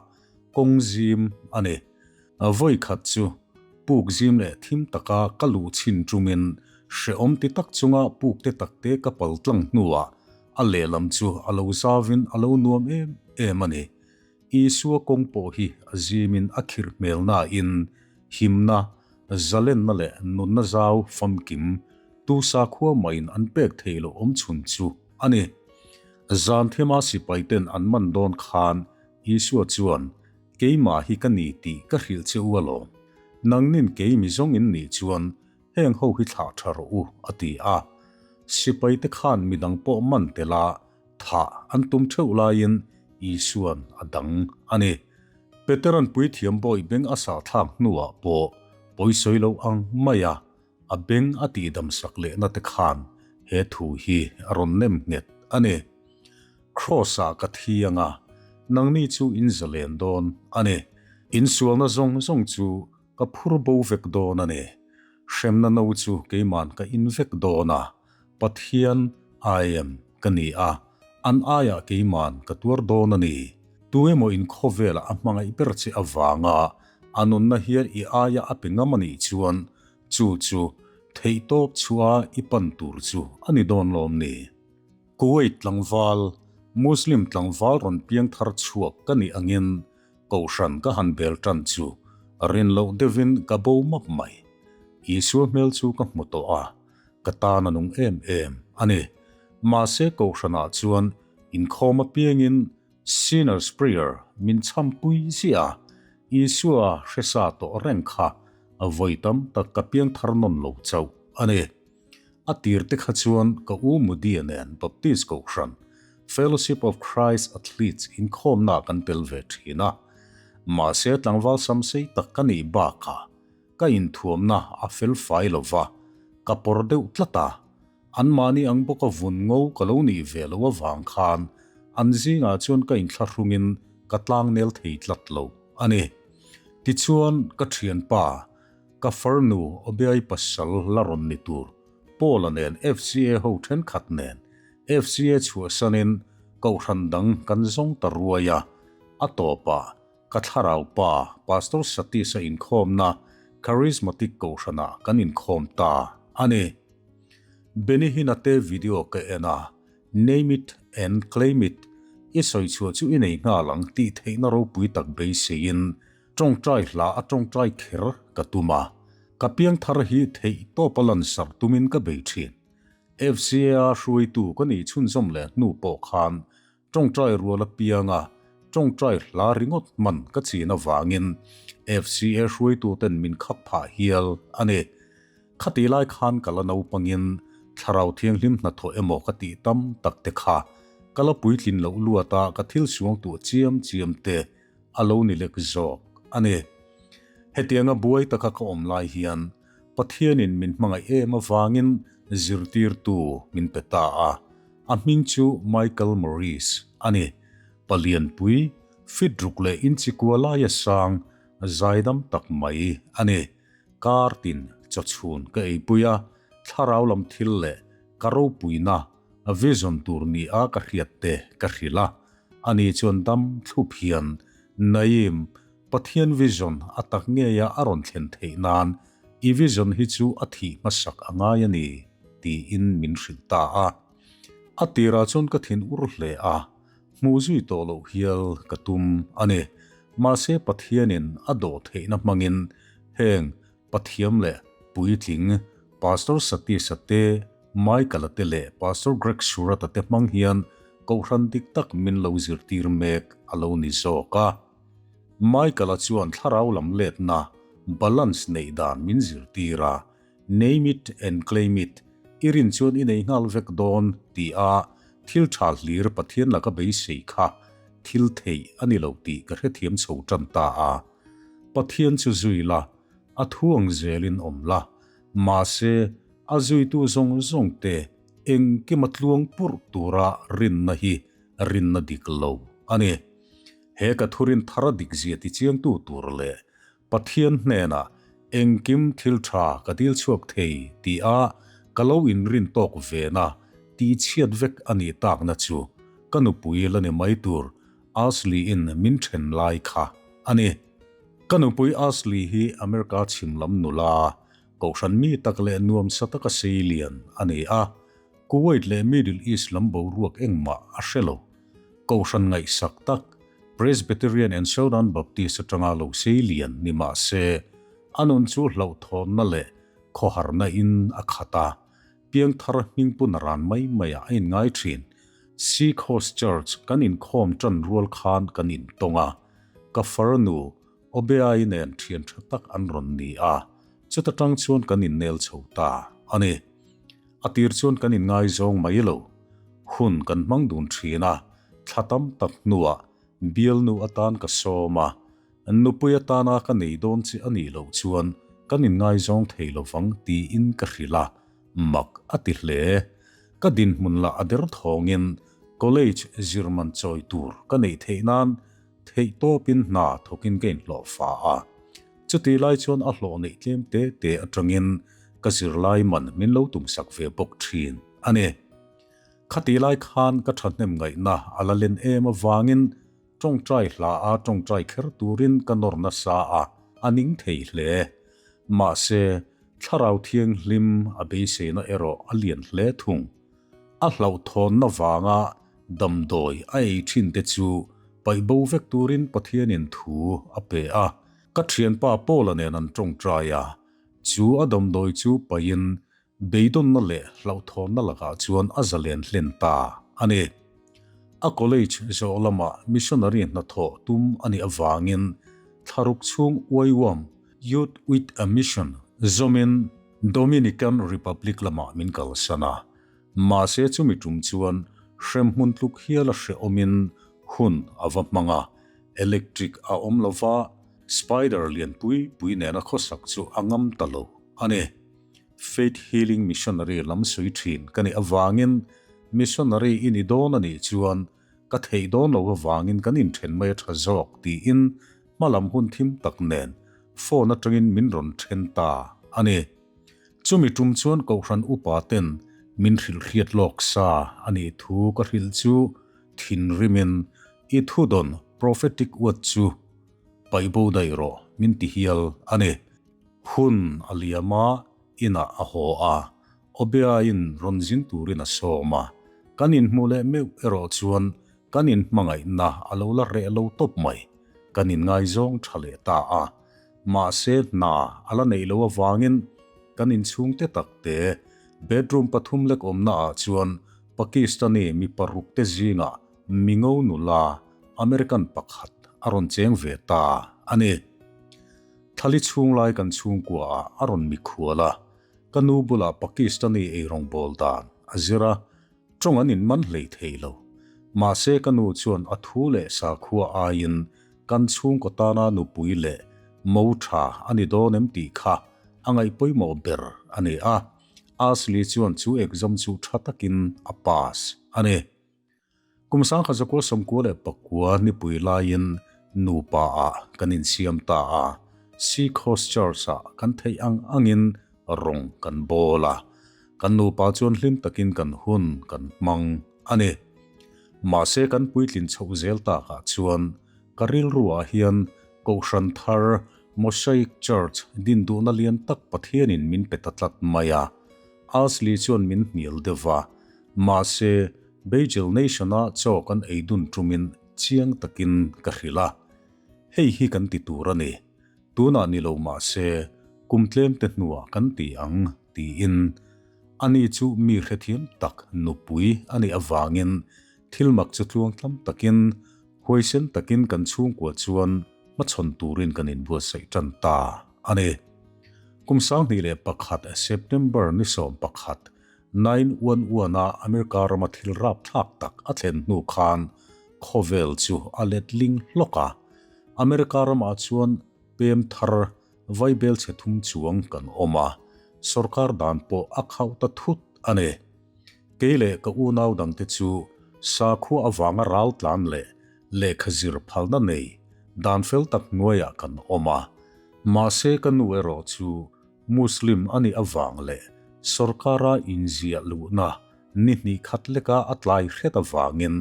kawng zim a ni. Vawi khat chu puk zim leh thim taka ka luh chhin tumin hrehawm ti tak chunga puk te takte ka pal tlang hnuah a lehlam chu a lo zavin a lo nuam em em a ni. Isua kawng pawh hi a zimin a khirh hmel nain himna, zalenna leh nunna zau famkim tu sakhua mahin an pek theih loh awmchhun chu a ni. Zan thema sipaiten an man dawn khan Isua chuan, Keimah hi ka ni tih ka hrilh che u alawm. Nangnin kei mi zawng in nih chuan heng ho hi thlah tha rawh u, a ti a. Sipaite khan midang pawh man tel a, Thah an tum theuh laiin Isua'n a dang a ni. Petera'n puithiam bawi beng a sahthlak hnuah pawh pawisawi lo ang maia a beng a tihdamsak lehna te khan he thu hi a rawn nem nghet a ni. Kraws-ah ka thi anga nangni chu in zalen dawn a ni. Insualna zawng zawng chu ka phur bo vek dawn a ni. Hremna no chu keima'n ka in vek dawn a, Pathian I am ka ni a, an aiah keima'n ka tuar dawn a ni. Tu emaw in khawvelah a hmangaih ber che avanga a nunna hian i aia a pe ngam a nih chuan chu chu theihtawp chhuah i pan tur chu a ni dawn lawm ni. Kuwait tlangval, Muslim tlangval rawn piang thar chhuak ka nih angin Kohhran ka han bel tan chu rin loh deuhin ka bo map mai. Isua hmel chu ka hmu tawh a, ka tan a nung em em a ni. Mahse Kohhranah chuan inkhawm apiangin Sinner's Prayer min chhampui ziah a, Isua hresa tawh reng kha vawi tam tak ka piang thar nawn lo chauh a ni. A tir te kha chuan ka u Mudia nen Baptist Kohhran, Fellowship of Christ Athletes inkhawmna kan tel ve thin a. Mahse tlangval samsei tak ka nih bakah ka inthuamna a fel fai lo va, ka pawr deuh tlat a. Anmahni ang bawka vun ngo ka lo nih ve loh avang khan an zingah chuan ka inthlahrungin ka tlangnel thei tlat lo a ni. Tichuan ka thianpa Ka farnu Obiai pasal la rawn ni tur Paula nen FCA ho thenkhat nen FCA chhuahsanin kohhran dang kan zawng ta ruai a, a tawpah ka thlarau pa Pastor Satish-a inkhawmna Charismatic kohhranah kan inkhawm ta a ni. Benny Hinn-a te video ka en a, Name it and claim it, i sawi chhuah chu i nei nghal ang tih theihna ropui tak beiseiin Tawngtai hla a tawngtai kher ka tum a, ka piangthar hi theih tawp a lansar tumin ka bei thin. FCA hruaitu ka nih chhunzawm leh hnu pawh khan tawngtai rual apianga tawngtai hla ringawt hman ka chin avangin FCA hruaituten min khap phah hial a ni. Khatih lai khan ka la naupangin Thlarau Thianghlim hnathawh emaw ka tih tam tak te kha. ka la puitlin loh luata ka thil suangtuah chiam chiam te a lo ni lek zawk a ni. Hetianga buai taka ka awm lai hian Pathianin min hmangaih em avangin zirtirtu min pe ta a, a hming chu Michael Morris a ni. Palianpui, fit ruk leh inchikua laia sang, zaidam tak mai a ni. Kar tin chawchhun ka eipui a, thlarau lam thil leh ka ropuina vision tur ni a ka hriat te ka hrilh a, ani chuan dam thlup hian Naim, Pathian vision a tak ngeia a rawn thlen theih nan i vision hi chu a thih hmasak a ngai a ni, tiin min hrilh ta a. A tirah chuan ka thin ur hle a, hmuh zui tawh loh hial ka tum a ni. Mahse Pathianin a dawh theihna hmangin heng Pathiam leh puitling Pastor Satish-a te, Michael-a te leh Pastor Greg Surat-a te hmang hian kohhran dik tak min lo zirtir mek a lo ni zawk a. Michael-a chuan thlarau lam letna, balance, neih dan min zirtir a, Name it and claim it, i rin chuan i nei nghal vek dawn, ti a thil tha hlir Pathian laka beisei kha thil theih a ni lo tih ka hrethiam chho tan ta a. Pathian chu zui la, a thu ang zelin awm la, mahse a zuitu zawng zawng te engkima tluang purh tura rinna hi rinna dik lo a ni. He ka thurin thar a dikzia tichiangtu tur leh Pathian hnenah engkim thil tha ka dil chhuak thei ti a ka lo inrin tawk vena tihchhiat vek a nih takna chu ka nupui la ni mai tur Ashley-in min then lai kha a ni. Ka nupui Ashley hi America chhim lam nula, kohhran mi tak leh nuamsa taka sei lian a ni a, Kuwait leh Middle East lam boruak engmah a hre lo. Kohhran ngaihsak tak, Presbyterian and Southern Baptist atanga lo sei lian ni mah se, a nun chu hlauhthawnna leh khawharna in a khat a, piangthar hmingpun a ran mai maiah a inngai thin. Seacoast Church kan inkhawm tan rual khan kan intawng a, ka farnu Obeai nen thian tha tak an rawn ni a, chuta tang chuan kan innel chho ta a ni. A tir chuan kan inngaizawng mai lo. Hun kan hmang dun thin a, thla tam tak hnuah bialnu atan ka sawm a, nupui atana ka nei dawn che a nih loh chuan kan inngaizawng thei lovang tiin ka hrilh a, mak a ti hle. Ka dinhmun lah a der thawngin college zirman chawi tur ka neih theih nan Theihtawpin hna thawkin ka inhlawh fa a, chutih lai chuan a hlawh neih tlem te te atangin ka zirlai man min lo tumsak ve bawk thin a ni. Khatih lai khan ka thahnem ngaihna a la len em avangin tawngtai hla a tawngtai kher turin ka nawr nasa a, a ning thei hle. Mahse, thlarau thianghlim a beiseina erawh a lian hle thung. A hlauhthawnna vanga damdawi a ei thin te chu paih bo vek turin Pathianin thu a pe a. Ka thianpa Paula nen an tawngtai a, chu a damdawi chu paihin beidawnna leh hlauhthawnna lakah chuan a zalen hlen ta a ni. A college zawh lamah missionary hnathawh tum a nih avangin thlaruk chhung YWAM, Youth With A Mission, zawmin Dominican Republic lamah min kalsan a. Mahse chumi tum chuan hremhmun tluk hial a hrehawmin hun a va hmang a, electric a awm lo va, spider lian pui pui nena khawsak chu a ngam ta lo a ni. Faith Healing Missionary lam sawi thin ka nih avangin missionary i ni dawn a nih chuan ka theih dawn lo avangin kan inthen mai a tha zawk tiin hmalam hun thim tak nen phone atangin min rawn then ta a ni. Chumi tum chuan Kohhran upa ten min hrilh hriat lawk sa a nih thu ka hrilh chu thinrimin i thudawn prophetic word chu paih bo daih rawh min ti hial a ni. Hun a liam a, inah a haw a, Obeain rawn zin turin a sawm a, kan inhmuh leh meuh erawh chuan kan inhmangaihna a lo la reh lo tawp mai, kan inngaizawng tha leh ta a. Mahse hna a la neih loh avangin kan inchhungte takte bedroom pathum lek awmna ah chuan Pakistani mi paruk te zingah mingo nula American pakhat a rawn cheng ve ta a ni. Thlali chhung lai kan chhungkua ah a rawn mikhual a, ka nu bulah Pakistani eirawngbawl dan a zir a, tawng an inman hlei thei lo. Mahse ka nu chuan a thu leh sakhua aiin kan chhungkaw tana nupui leh mo tha a ni dawn em tih kha a ngaih pawimawh ber a ni a. Ashley chuan chu exam chu tha takin a pass a ni. Kum 1999 nipui laiin nupa ah kan insiam ta a, Seacoast Church ah kan theih ang angin rawng kan bawl a, kan nupa chuan hlim takin kan hun kan hmang a ni. Mahse kan puitlin chhoh zel takah chuan ka rilruah hian Kohhran thar Mosaic Church din duhna lian tak Pathianin min pe ta tlat mai a, Ashley chuan min hnial deuh va, mahse Beijil Nation-a chaw kan ei dun ṭumin chiang takin ka hrilh a, hei hi kan ti tur a ni, tunah ni lo mah se kum tlemte hnuah kan ti ang, tiin. Ani chu mi hrethiam tak nupui a nih avangin thil mak chu tluangtlam takin, huaisen takin kan chhungkua chuan hmachhawn turin kan inbuatsaih ṭan ta a ni. Kum 2001 September ni 11, Nine uan uana America rama thil rapthlak tak a thlen hnu khan khawvel chu a letling hlawk a. America ramah chuan pem thar vaibel chhe thum chuang kan awm a, sorkar dan pawh a khauh ta thut a ni. Kei leh ka unau dangte chu sakhua avanga ral tlan leh lehkha zir phalna nei dan fel tak hnuaiah kan awm a. Mahse ka nu erawh chu Muslim a nih avang leh sorkara inziah luhna ni hnih khat leka a tlai hret avangin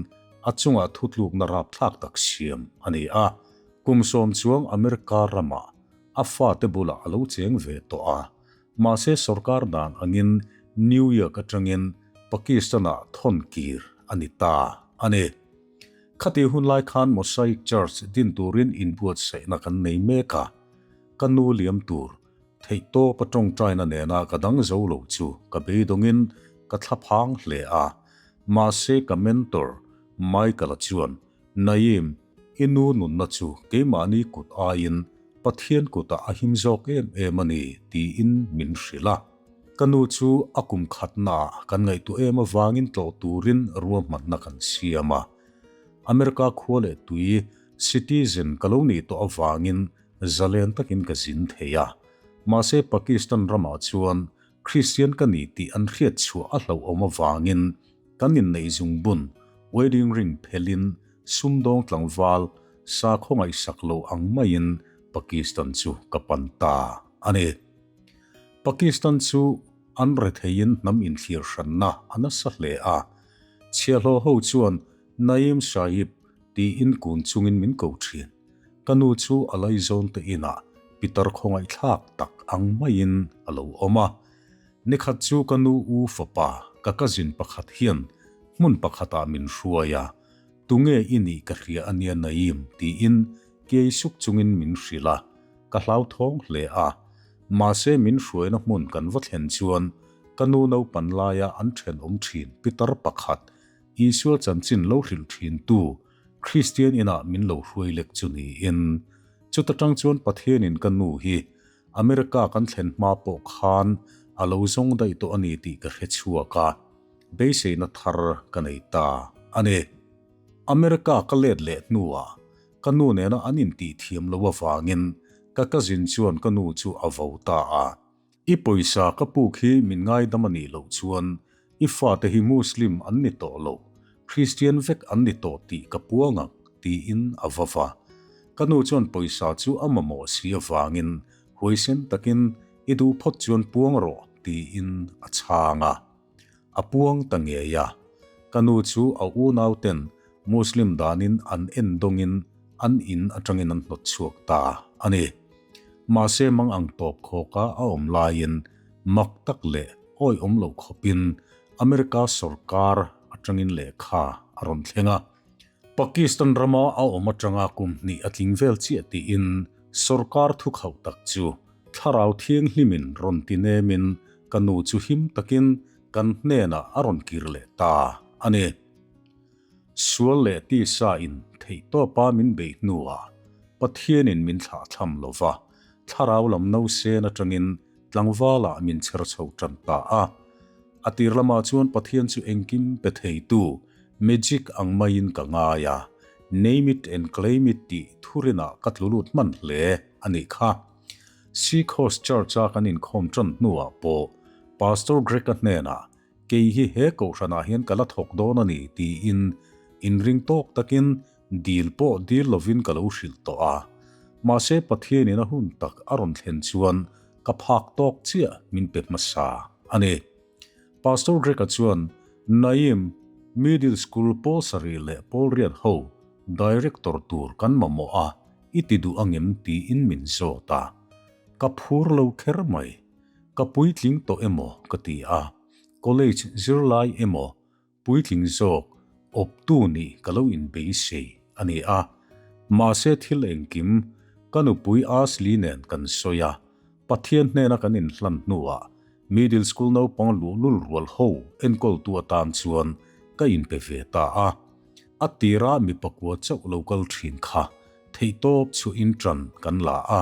a chungah thutlukna rapthlak tak siam a ni a. Kum sawm chuang America ramah a fate bulah a lo cheng ve tawh a. Mahse sorkar dan angin New York atangin Pakistan-ah thawn kir a ni ta a ni. Khatih hun lai khan Mosaic Church din turin inbuatsaihna kan nei mek a. Ka nu liam tur theihtawp a tawngtaina nena ka dang zo lo chu ka beidawngin ka thlaphang hle a. Mahse ka mentor Michael-a chuan, Naeem, i nu nunna chu keimahni kut aiin Pathian kutah a him zawk em em a ni, tiin min hrilh a. Ka nu chu a kum khatnaah kan ngaihtuah em avangin tlawh turin ruahmanna kan siam a. America khua leh tui citizen ka lo nih tawh avangin Zalen takin ka zin thei a, mahse Pakistan ramah chuan Kristian ka ni tih an hriat chhuah a hlauhawm avangin kan inneih zungbun, wedding ring, phelin sumdawng tlangval sakhaw ngaihsak lo ang maiin Pakistan chu ka pan ta a ni. Pakistan chu an retheiin hnam inthlir hranna a nasa hle a, chhiahhlawh ho chuan Naeem Sahib tiin kun chungin min ko thin. Ka nu chu a laizawn te inah pitar khawngaihthlak tak ang maiin a lo awm a. Nikhat chu ka nu u fapa ka cousin pakhat hian hmun pakhatah min hruai a, Tunge i nih ka hria a nia Naeem tiin kiai suk chungin min hrilh a, ka hlauthawng hle a. Mahse min hruaina hmun kan va thlen chuan ka nu naupan laia an thenawm thin pitar pakhat Isua chanchin lo hrilh thintu Kristian inah min lo hruai lek chu niin, chuta tang chuan Pathianin ka nu hi America kan thlen hma pawh khan a lo zawng daih tawh a ni tih ka hre chhuak a, beiseina thar ka nei ta a ni. America ka let leh hnuah ka nu nena an intih thiam loh avangin ka cousin chuan ka nu chu a vo ta a. I pawisa ka puk hi min ngaidam a nih loh chuan i fate hi Muslim an ni tawh lo, Christian vek an ni tawh tih ka puang ang, tiin a va va. Ka nu chuan pawisa chu a mamawh si avangin huaisen takin i duh phawt chuan puang rawh, tiin a chhang a. A puang ta ngei a. Ka nu chu a unauten Muslim danin an en dawngin an in atangin an hnawt chhuak ta a ni. Mahse mang ang tawp khawka a awm laiin mak tak leh awihawm lo khawpin America sorkar atangin lehkha a rawn thleng a. Pakistan rama a awm atanga kum hnih a tling vel chiah tiin sorkar thukhauh tak chu Thlarau Thianghlimin rawn ti nemin ka nu chu him takin kan hnenah a rawn kir leh ta a ni. Sual leh tisa in theihtawpa min beih hnuah Pathianin min thlahthlam lo va, thlarau lam nausen atangin tlangvalah min chher chho tan ta a. A tir lamah chuan Pathian chu engkim pe theitu, Magic ang maiin ka ngai a, name it and claim it tih thurinah ka tlu lut hman hle a nih kha. Seacoast Church-a kan inkhawm tan hnuah pawh Pastor Greg-a hnenah kei hi he kohhranah hian ka la thawk dawn a ni tiin inring tawk takin dil pawh dil lovin ka lo hrilh tawh a. Mahse Pathianin a hun tak a rawn thlen chuan ka phak tawk chiah min pe hmasa a ni. Pastor Greg-a chuan Naim Middle School pawl sarih leh pawl riat ho Director tur kan mamawh a, i ti duh angem tiin min zawt a. Ka phur lo kher mai. Ka puitling tawh emaw ka ti a, college zirlai emaw puitling zawk awptu nih ka lo inbeisei a ni a. Mahse thil engkim ka nupui Ashley nen kan sawi a, Pathian hnena kan inhlan hnuah middle school naupang luhlul rual ho enkawltu atan chuan ka inpe ve ta a. A tira mi pakua chauh lo kal thin kha theihtawp chhuahin ṭan kan la a,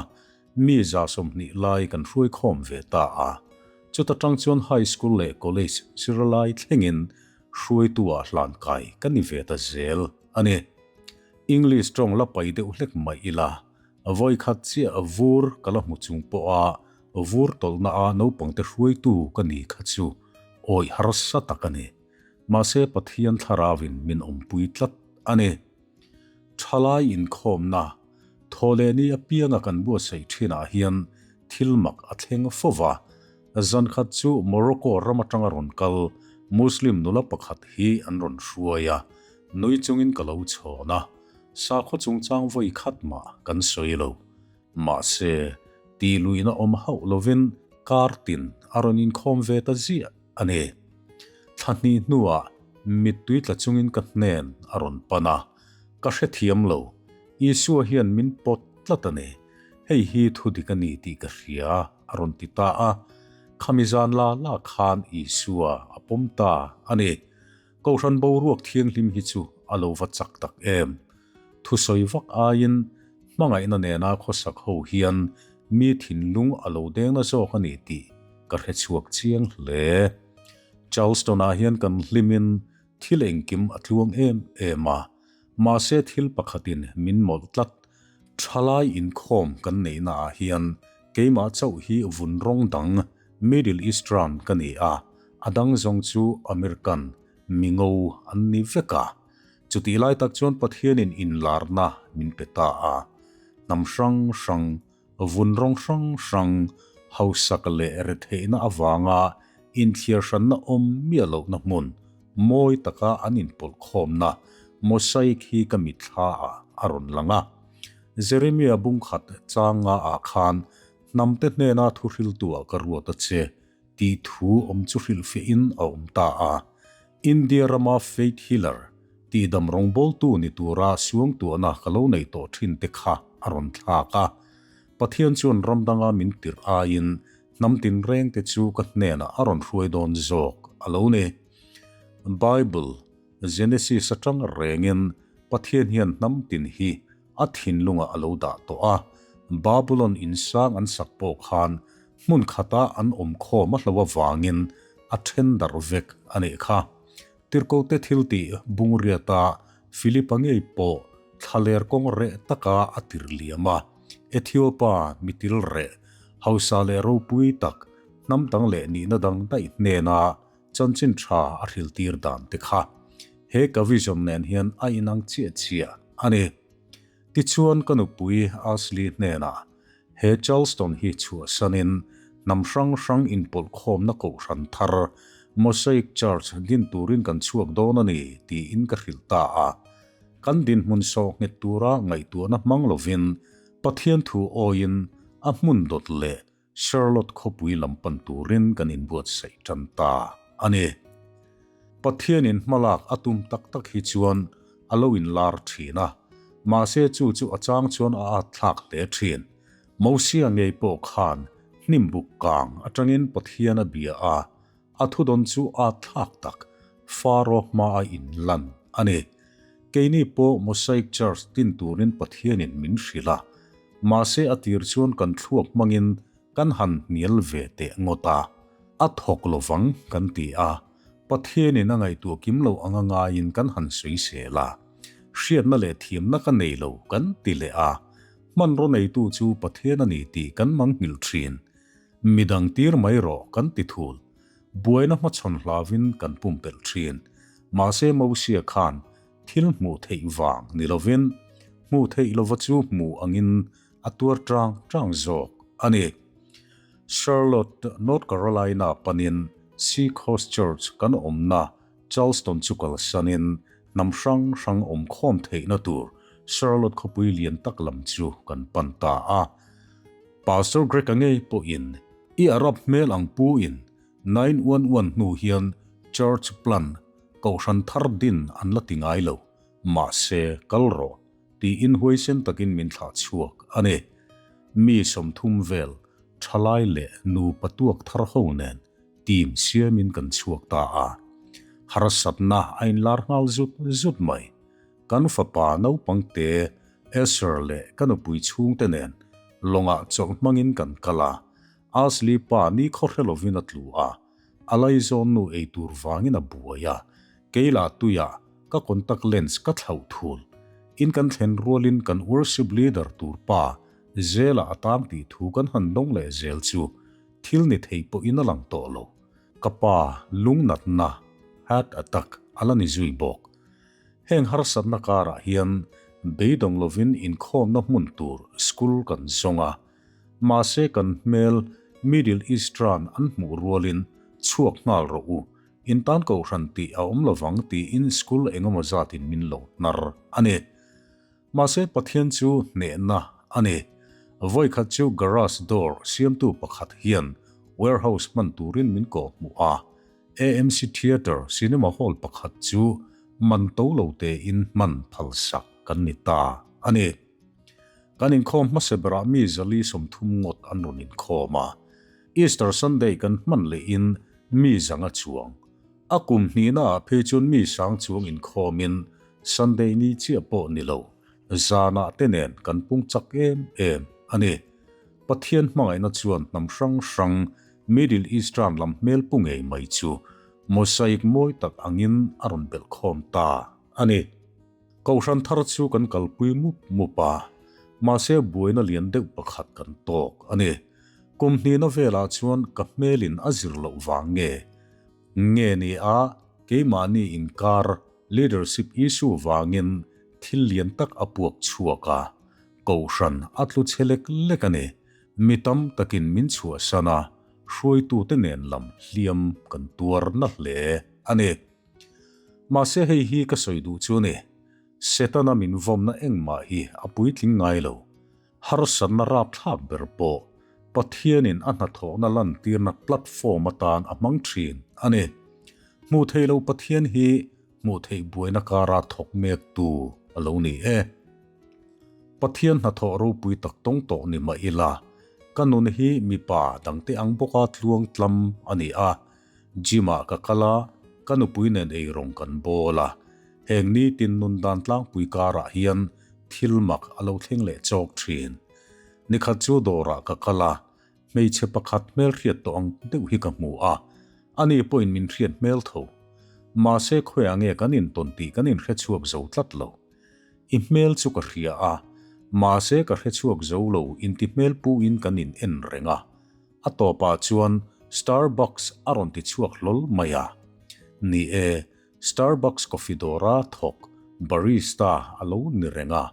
mi 20 lai kan hruai khawm ve ta a. Chuta ṭang chuan high school leh college zirlai thlengin hruaitu-ah hlan kai ka ni ve ta zel a ni. English ṭawng la pai deuh hlek mai ila, vawikhat chiah vur ka la hmu chung pawha vur tawlhna a naupangte hruaitu ka ni kha chu awih harsa tak a ni. Mahse Pathian thlarauin min awmpui tlat a ni. Thalai inkhawmna, thawhlehni apianga kan buatsaih thinah hian thil mak a thleng fo va. Zankhat chu Morocco ram atanga rawn kal Muslim nula pakhat hi an rawn hruai a, nui chungin ka lo chhawn a, sakhaw chungchang vawi khat mah kan sawi lo. Mahse, tih luihna awm hauh lovin kar tin a rawn inkhawm ve ta ziah a ni. Thla hnih hnuah mittui tla chungin ka hnen a rawn pan a, ka hrethiam lo. Isua hian min pawt tlat a ni. Hei hi thu dik a ni tih ka hria, a rawn ti ta a. Khami zan la la khan Isua a pawm ta a ni. Kohhran boruak thianghlim hi chu a lo va chak tak em! Thusawi vak aiin hmangaihna nena khawsak ho hian mi thinlung a lo dengna zawk a ni tih ka hre chhuak chiang hle. Charleston-ah hian kan hlimin thil engkim a tluang em em a, mahse thil pakhatin min mawlh tlat. Thalai inkhawm kan neihnaah hian keimah chauh hi vun rawng dang Middle Eastern ka ni a, a dang zawng chu American mingo an ni vek a. Chutih lai tak chuan Pathianin inlarna min pe ta a, hnam hrang hrang, vun rawng hrang hrang, hausak leh retheihna avanga inthliar hranna awm miah lohna hmun mawi taka an inpawlh khawmna mosaic hi ka mitthla ah a rawn lang a. Jeremia bungkhat changa ah khan hnamte hnena thuhriltuah ka ruat a che tih thu awm chu hrilhfiahin a awm ta a. India rama faith healer, tihdam rawngbawltu ni tura suangtuahna ka lo nei tawh thin te kha a rawn thlak a. Pathian chuan ram danga min tirh aiin hnam tinreng te chu ka hnenah a rawn hruai dawn zawk a lo ni. Bible, Genesis atang rengin Pathian hian hnam tin hi a thinlungah a lo dah tawh a, Babulon insang an sak pawh khan hmun khata an awm khawm a hlo avangin a then darh vek a nih kha. Tirhkote thil tih bungriata Philipa ngei pawh thlaler kawng reh taka a tir liam a, Ethiopa mitil reh, hausa leh ropui tak, hnam dang leh nihna dang daih hnena chanchin tha a hriltir dan te kha he ka vision nen hian a inang chiah chiah a ni. Tichuan ka nupui Ashley hnenah he Charleston hi chhuahsanin hnam hrang hrang inpawlhkhawmna kohhran thar Mosaic Church din turin kan chhuak dawn a ni tiin ka hrilh ta a. Kan dinhmun sawh nghet tura ngaihtuahna hmang lovin Pathian thu awiin a hmun dawt leh Charlotte khawpui lam pan turin kan inbuatsaih tan ta a ni. Pathianin hmalak a tum tak tak hi chuan a lo inlar thin a, mahse chu chu a chang chuan a at thlak hle thin. Mosia ngei pawh khan hnim buk kang atangin Pathian a bia a, a thudawn chu at thlak tak Faro hmaa inlan a ni. Keini pawh Mosaic Church din turin Pathianin min hrilh a, mahse a tir chuan kan thluak hmangin kan han hnial ve teh ngawt a, a thawk lovang kan ti a. Pathianin a ngaihtuah kim lo anga ngaiin kan han sawisel a, hriatna leh thiamna ka nei lo kan ti leh a, hmanraw neitu chu Pathian a ni tih kan manghilh thin. Midang tir mai rawh kan ti thul. Buaina hmachhawn hlauvin kan pumpelh thin. Mahse Mosia khan thil hmuh theih vang ni lovin hmuh theih lova chu hmu angin a tuar tang tang zawk a ni. Charlotte, North Carolina panin Seacoast Church kan awmna Charleston chu kalsanin hnam hrang hrang awm khawm theihna tur Charlotte khawpui lian tak lam chu kan pan ta a. Pastor Greg-a ngei pawhin i Arab hmel ang puin 911 hnu hian church plant kohhran thar din an la ti ngai lo, mahse kal rawh tiin huaisen takin min thlah chhuak a ni. Mi 30 vel thalai leh nupa tuak thar ho nen team siamin kan chhuak ta a. Harsatna a inlar nghal zut zut mai. Kan fapa naupang te Asher leh ka nupui chhungte nen lawngah chawlh hmangin kan kal a. Ashley pa ni khaw hre lovin a tlu a, a laizawn nu ei tur vangin a buai a, kei lah tuiah ka contact lens ka thlauh thul. In kan thlen rualin kan worship leader tur pa Zela a tang tih thu kan han dawng leh zel chu thil ni thei pawhin a lang tawh lo. Ka pa lungnatna, heart attack, a la ni zui bawk. Heng harsatna karah hian beidawng lovin inkhawmna hmun tur school kan zawng a, Mahse kan hmel Middle Eastern an hmuh rualin chhuak nghal rawh u, in tan kohhran tih a awm lovang tiin school engemaw zatin min lo hnar a ni. Mahse Pathian chu hnehna a ni. Vawikhat chu garage door siamtu pakhat hian warehouse hman turin min kawhhmuh a, AMC Theatre cinema hall pakhat chu man to lo tein hman phalsak kan ni ta a ni. Kan inkhawm hmasa berah mi 430 ngawt an rawn inkhawm a. Easter Sunday kan hman lehin mi zanga chuang. A kum hnihnaah phei chuan mi sang chuang inkhawmin Sunday ni chiah pawh ni lo, zanah te nen kan pung chak em em a ni. Pathian hmangaihna chuan hnam hrang hrang Middle Eastern lam hmel pu ngei mai chu mosaic mawi tak angin a rawn belhkhawm ta a ni. Kohhran thar chu kan kalpui mup mup a, mahse buaina lian deuh pakhat kan tawk a ni. Kum hnihna velah chuan ka hmelin a zir loh vang nge? Nge ni a, keimahni inkar leadership issue vangin thil lian tak a puak chhuak a, kohhran a tlu chhe lek lek a ni. Mi tam takin min chhuahsan a, hruaitute nen lam hliam kan tuar na hle a ni. Mahse hei hi ka sawi duh chu ni, Setana min vawmna engmah hi a puitling ngai lo. Harsatna rapthlak ber pawh Pathianin a hnathawhna lantirna platform atan a hmang thin a ni. Hmuh theih loh Pathian hi hmuh theih buaina kara thawk mektu a lo ni e. Pathian hnathawh ropui tak tawng tawh ni mah ila, ka nun hi mipa dangte ang bawka tluang tlam a ni a, Gym-ah ka kal a, ka nupui nen eirawng kan bawl a. Heng nitin nun dan tlangpui karah hian thil mak a lo thleng leh chawk thin. Nikhat chu dawrah ka kal a, hmeichhe pakhat hmelhriat tawh ang deuh hi ka hmu a, ani pawhin min hriat hmel tho. Mahse khawiah nge kan intawn tih kan inhrechhuak zo tlat lo. I hmel chu ka hria a, mahse ka hrechhuak zo lo inti hmel puin kan in en reng a. A tawpah chuan Starbucks a rawn ti chhuak hlawl mai a. Ni e, Starbucks coffee dawra thawk barista a lo ni reng a.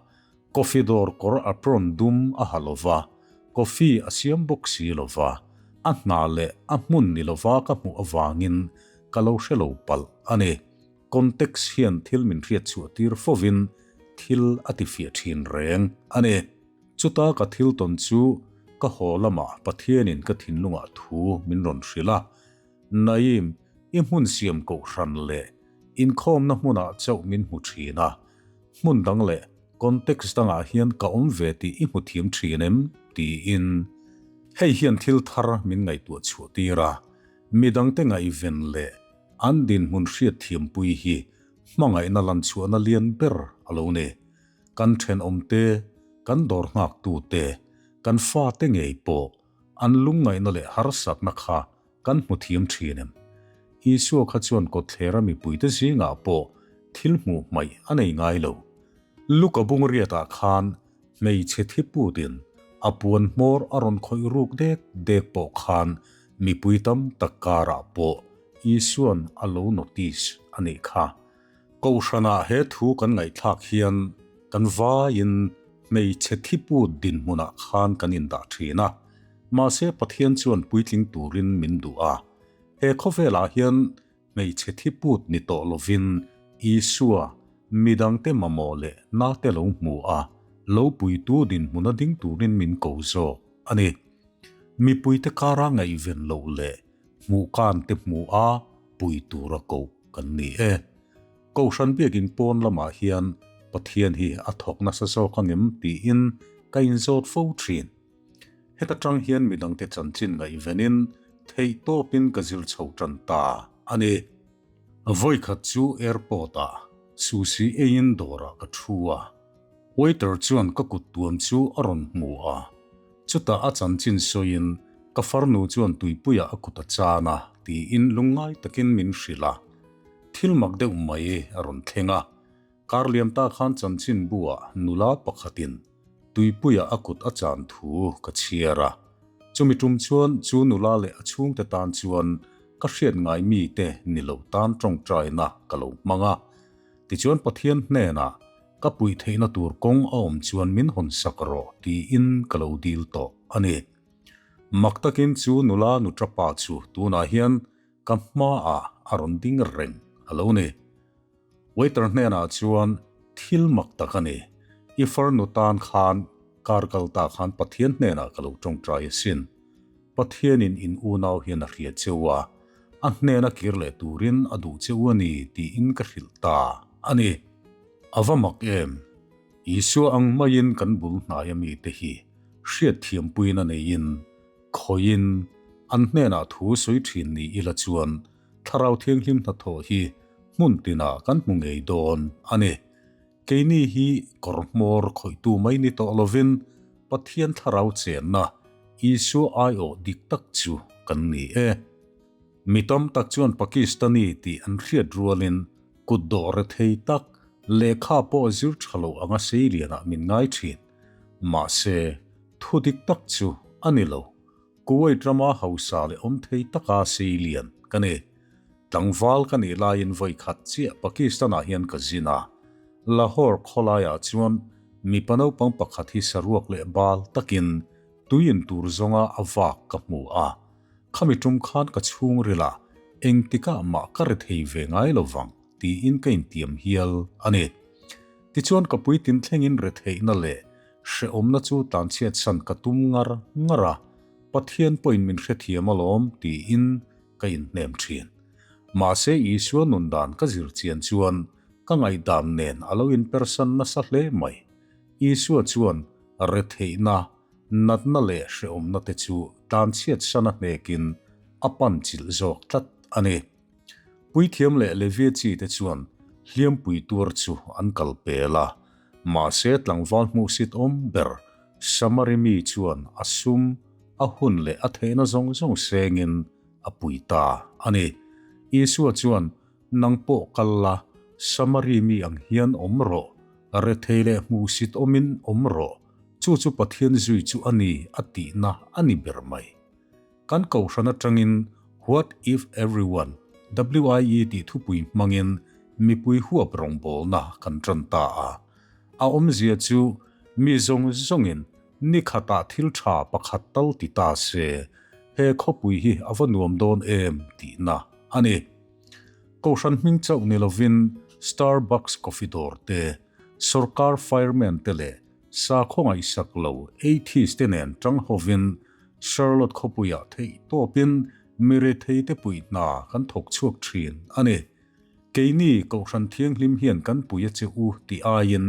Coffee dawr kawr apron dum a ha lo va, coffee a siam bawk si lo va, a hna leh a hmun ni lova ka hmuh avangin ka lo hre lo palh a ni. Context hian thil min hriat chhuah tir fovin thil a ti fiah thin reng a ni. Chuta ka thil tawn chu ka haw lamah Pathianin ka thinlungah thu min rawn hrilh a, Naim, i hmun siam kohhran leh inkhawmna hmunah chauh min hmu thin a, hmun dang leh context dangah hian ka awm ve tih i hmu thiam thin em? tiin. Hei hian thil thar min ngaihtuah chhuah tir a, midangte ngaihven leh an dinhmun hriatthiampui hi hmangaihna lanchhuahna lian ber a lo ni. Kan thenawmte, kan dawr nghaktute, kan fate ngei pawh an lungngaihna leh harsatna kha kan hmu thiam thin em? Isua kha chuan kawtthlera mipuite zingah pawh thil hmuh hmaih a nei ngai lo. Luka bungriatah khan hmeichhe thi putin a puan hmawr a rawn khawih ruk dek dek pawh khan mipui tam tak karah pawh Isua'n a lo notice a nih kha. Kohhranah he thu kan ngaihthlak hian kan vaiin hmeichhe thi put dinhmunah khan kan indah thin a, mahse Pathian chuan puitling turin min duh a. He khawvelah hian hmeichhe thi put ni tawh lovin Isua midangte mamawh leh nate lo hmu a, lo puitu dinhmuna ding turin min ko zawk a ni. Mipuite kara ngaihven loh leh hmuhkante hmu a pui tura koh kan ni e. Kohhran biakin pawn lamah hian Pathian hi a thawk nasa zawk angem tiin ka inzawt fo thin. Heta tang hian midangte chanchin ngaihvenin theihtawpin ka zir chho tan ta a ni. Vawikhat chu airport ah sushi eiin dawrah ka thu a, waiter chuan ka kut tuam chu a rawn hmu a, chutah a chanchin sawiin ka farnu chuan tuipuiah a kut a chan a tiin lungngai takin min hrilh a, thil mak deuh mai a rawn thleng a, kar liam ta khan chanchinbu ah nula pakhatin Tuipuiah a kut a chan thu ka chhiar a, chumi tum chuan chu nula leh a chhungte tan chuan ka hriat ngai mite ni lo tan tawngtaina ka lo hmang a. Tichuan Pathian hnenah ka puih theihna tur kawng a awm chuan min hawn sak rawh tiin ka lo dil tawh a ni. Mak takin chu nula nuṭapa chu tunah hian ka hmaah a rawn ding reng a lo ni. Waiter hnenah chuan thil mak tak a ni, i farnu tan khan kar kal ta khan Pathian hnenah ka lo tawngtai asin. Pathianin in unau hian a hria cheu a, a hnena kir leh turin a duh cheu a ni tiin ka hrilh ta a ni. A va mak em? Isua ang maiin kan bul hnaia mite hi hriatthiampuina neiin, khawiin an hnenah thu sawi thin ni ila chuan Thlarau Thianghlim hnathawh hi hmun tinah kan hmu ngei dawn a ni. Keini hi kawr hmawr khawihtu mai ni tawh lovin Pathian Thlarau chenna Isua aiawh dik tak chu kan ni e. Mi tam tak chuan Pakistani tih an hriat rualin kut dawh rethei tak, lehkha pawh zir tha lo anga seilianah min ngai thin. Mahse, thu dik tak chu a ni lo. Kuwait rama hausa leh awm thei taka seilian ka ni. Tlangval ka nih laiin vawi khat chiah Pakistan-ah hian ka zin a. Lahore khawlaiah chuan mipa naupang pakhat hi saruak leh bal takin tui in tur zawnga a vak ka hmu a. Khami tum khan ka chhungrilah engtikah mah ka ri thei ve ngai lo vang tiin ka intiam hial a ni. Tichuan ka puitin thlengin retheihna leh Hrehawmna chu tlanchhiatsan ka tum ngar ngar a, Pathian pawhin min hrethiam alawm tiin ka inhnem thin. Mahse Isua nun dan ka zir chian chuan ka ngaihdan nen a lo inpersan nasa hle mai. Isua chuan retheihna, natna leh hrehawmna te chu tlanchhiatsan a hnekin a pan chilh zawk tlat a ni. Puithiam leh Levia chi te chuan hliampui tuar chu an kal pel a, mahse tlangval hmuhsit awm ber Samari mi chuan a sum, a hun leh a theihna zawng zawng sengin a pui ta a ni. Isua chuan, Nang pawh kal la, Samari mi ang hian awm rawh, rethei leh hmuhsit awmin awm rawh, chu chu Pathian zui chu a ni a tihna a ni ber mai. Kan kohhran atangin What if everyone, WIE tih thupui hmangin mipui huap rawngbawlna kan tan ta a. A awmzia chu mi zawng zawngin ni khatah thil tha pakhat tal ti ta se, he khawpui hi a va nuam dawn em tihna a ni. Kohhran hming chauh ni lovin Starbucks coffee dawr te, sawrkar fireman te leh sakhaw ngaihsak lo atheist te nen tang hovin Charlotte khawpuiah theih tawpin mi retheite puih hna kan thawk chhuak thin a ni. Keini Kohhran Thianghlim hian kan pui a che u tih aiin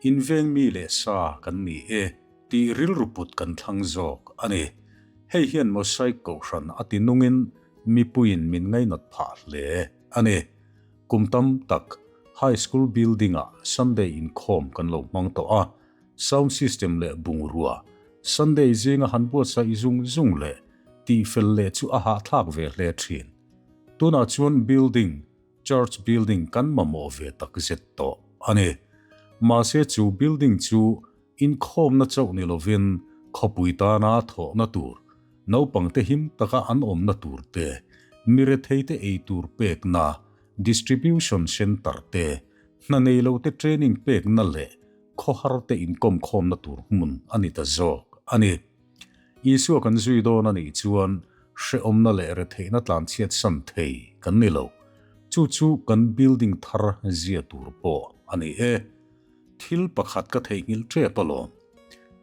inveng mi leh sa kan ni e tih rilru put kan thlang zawk a ni. Hei hian Mosaic Kohhran a ti nungin mipuiin min ngainat phah hle a ni. Kum tam tak High School building-ah Sunday inkhawm kan lo hmang tawh a, Sound system leh bungrua, Sunday zinga han buatsaih zung zung leh tihfel leh chu a hahthlak ve hle thin. Tunah chuan building, church building kan mamawh ve takzet tawh a ni. Mahse chu building chu inkhawmna chauh ni lovin khawpui tana thawhna tur, naupangte him taka an awmna tur te, mi retheite ei tur pekna, distribution centre te, hna nei lote training pekna leh khawhar te inkawmkhawmna tur hmun a ni ta zawk a ni. Isua kan zui dawn a nih chuan hrehawmna leh retheihna tlanchhiat san thei kan ni lo. Chu chu kan building thar zia tur pawh a ni e. Thil pakhat ka theihnghilh tep alawm.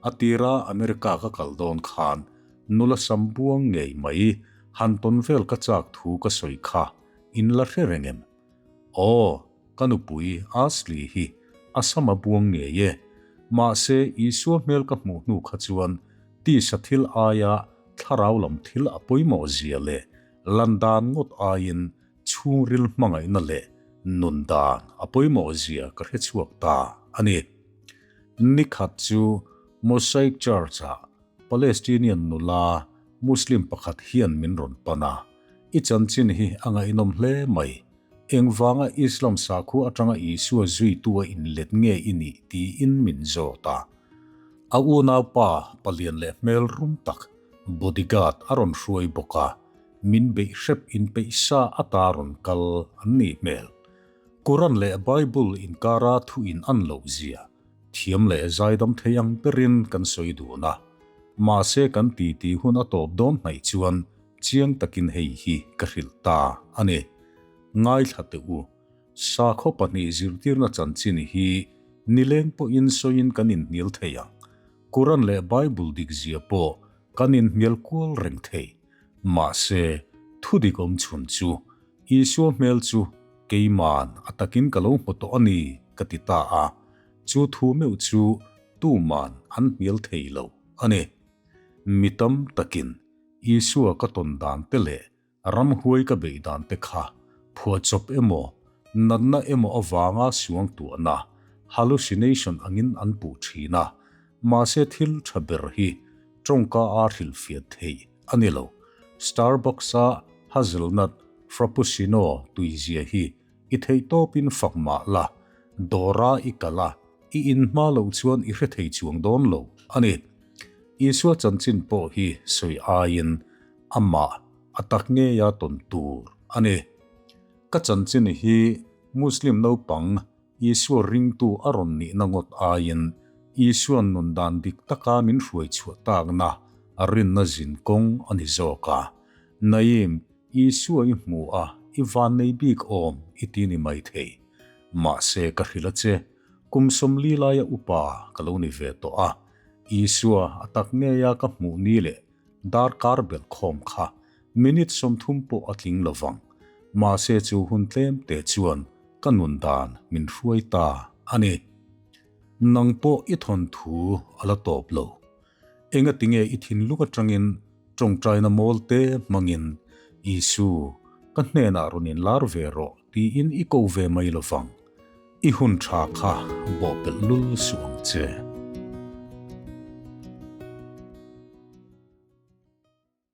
A tira America ka kal dawn khan nula sam buang ngei mai han tawn vel ka chak thu ka sawi kha in la hre reng em? Aw, ka nupui Ashley hi a sam a buang ngei e. Mahse Isua hmel ka hmuh hnu kha chuan tisa thil aia thlarau lam thil a pawimawh zia leh lan dan ngawt aiin chhungril hmangaihna leh nun dan a pawimawh zia ka hre chhuak ta a ni. Nikhat chu Mosaic Church-ah Palestinian nula Muslim pakhat hian min rawn pan a, I chanchin hi a ngaihnawm hle mai. Engvanga Islam sakhua atanga Isua zuitu a inlet nge i nih tiin min zawt a. A unaupa palian leh hmel rum tak bodyguard a rawn hruai bawk a, min beih hrep inpeih sa ata rawn kal an nih hmel. Quran leh Bible inkara thu in an loh zia thiam leh zaidam thei ang berin kan sawi dun a. Mahse kan titi hun a tawp dawn hnaih chuan chiang takin hei hi ka hrilh ta a ni. Ngaithla teh u, sakhaw pahnih zirtirna chanchin hi nileng pawhin sawiin kan inhnial thei ang. Quran leh Bible dikzia pawh kan inhnial kual reng thei. Mahse, thu dik awm chhun chu Isua hmel chu keiman a takin ka lo hmu tawh a ni ka ti ta a, chu thu meuh chu tuman an hnial thei lo a ni. Mi tam takin Isua ka tawn dan te leh ramhuai ka beih dan te kha phuahchawp emaw, natna emaw avanga suangtuahna, hallucination, angin an puh thin a, mahse thil tha ber hi tawngka a hrilhfiah theih a ni lo. Starbucks-a hazelnut frappuccino tuizia hi i theihtawpin fak mah la, dawra i kal a, i inhma loh chuan i hre thei chuang dawn lo a ni. Isua chanchin pawh hi sawi aiin amah a tak ngeia tawn tur a ni. Ka chanchin hi Muslim naupang Isua ringtu a rawn nihna ngawt aiin Isua'n nun dan dik taka min hruai chhuah takna a rinna zin kawng a ni zawk a. Naim, Isua i hmu a, i vannei bik awm i ti ni mai thei. Mahse ka hrilh a che, kum 40 laia upa ka lo ni ve tawh a, Isua a tak ngeia ka hmuh ni leh darkar belh khawm kha minute 30 pawh a tling lo vang. Mahse chu hun tlem te chuan ka nun dan min hruai ta a ni. Nang pawh i thawn thu a la tawp lo. Engatinge i thinlung atangin tawngtaina mawl te hmangin Isu, ka hnenah rawn inlar ve rawh tiin i ko ve mai lo vang. I hun tha kha bawhpelh lul suh ang che.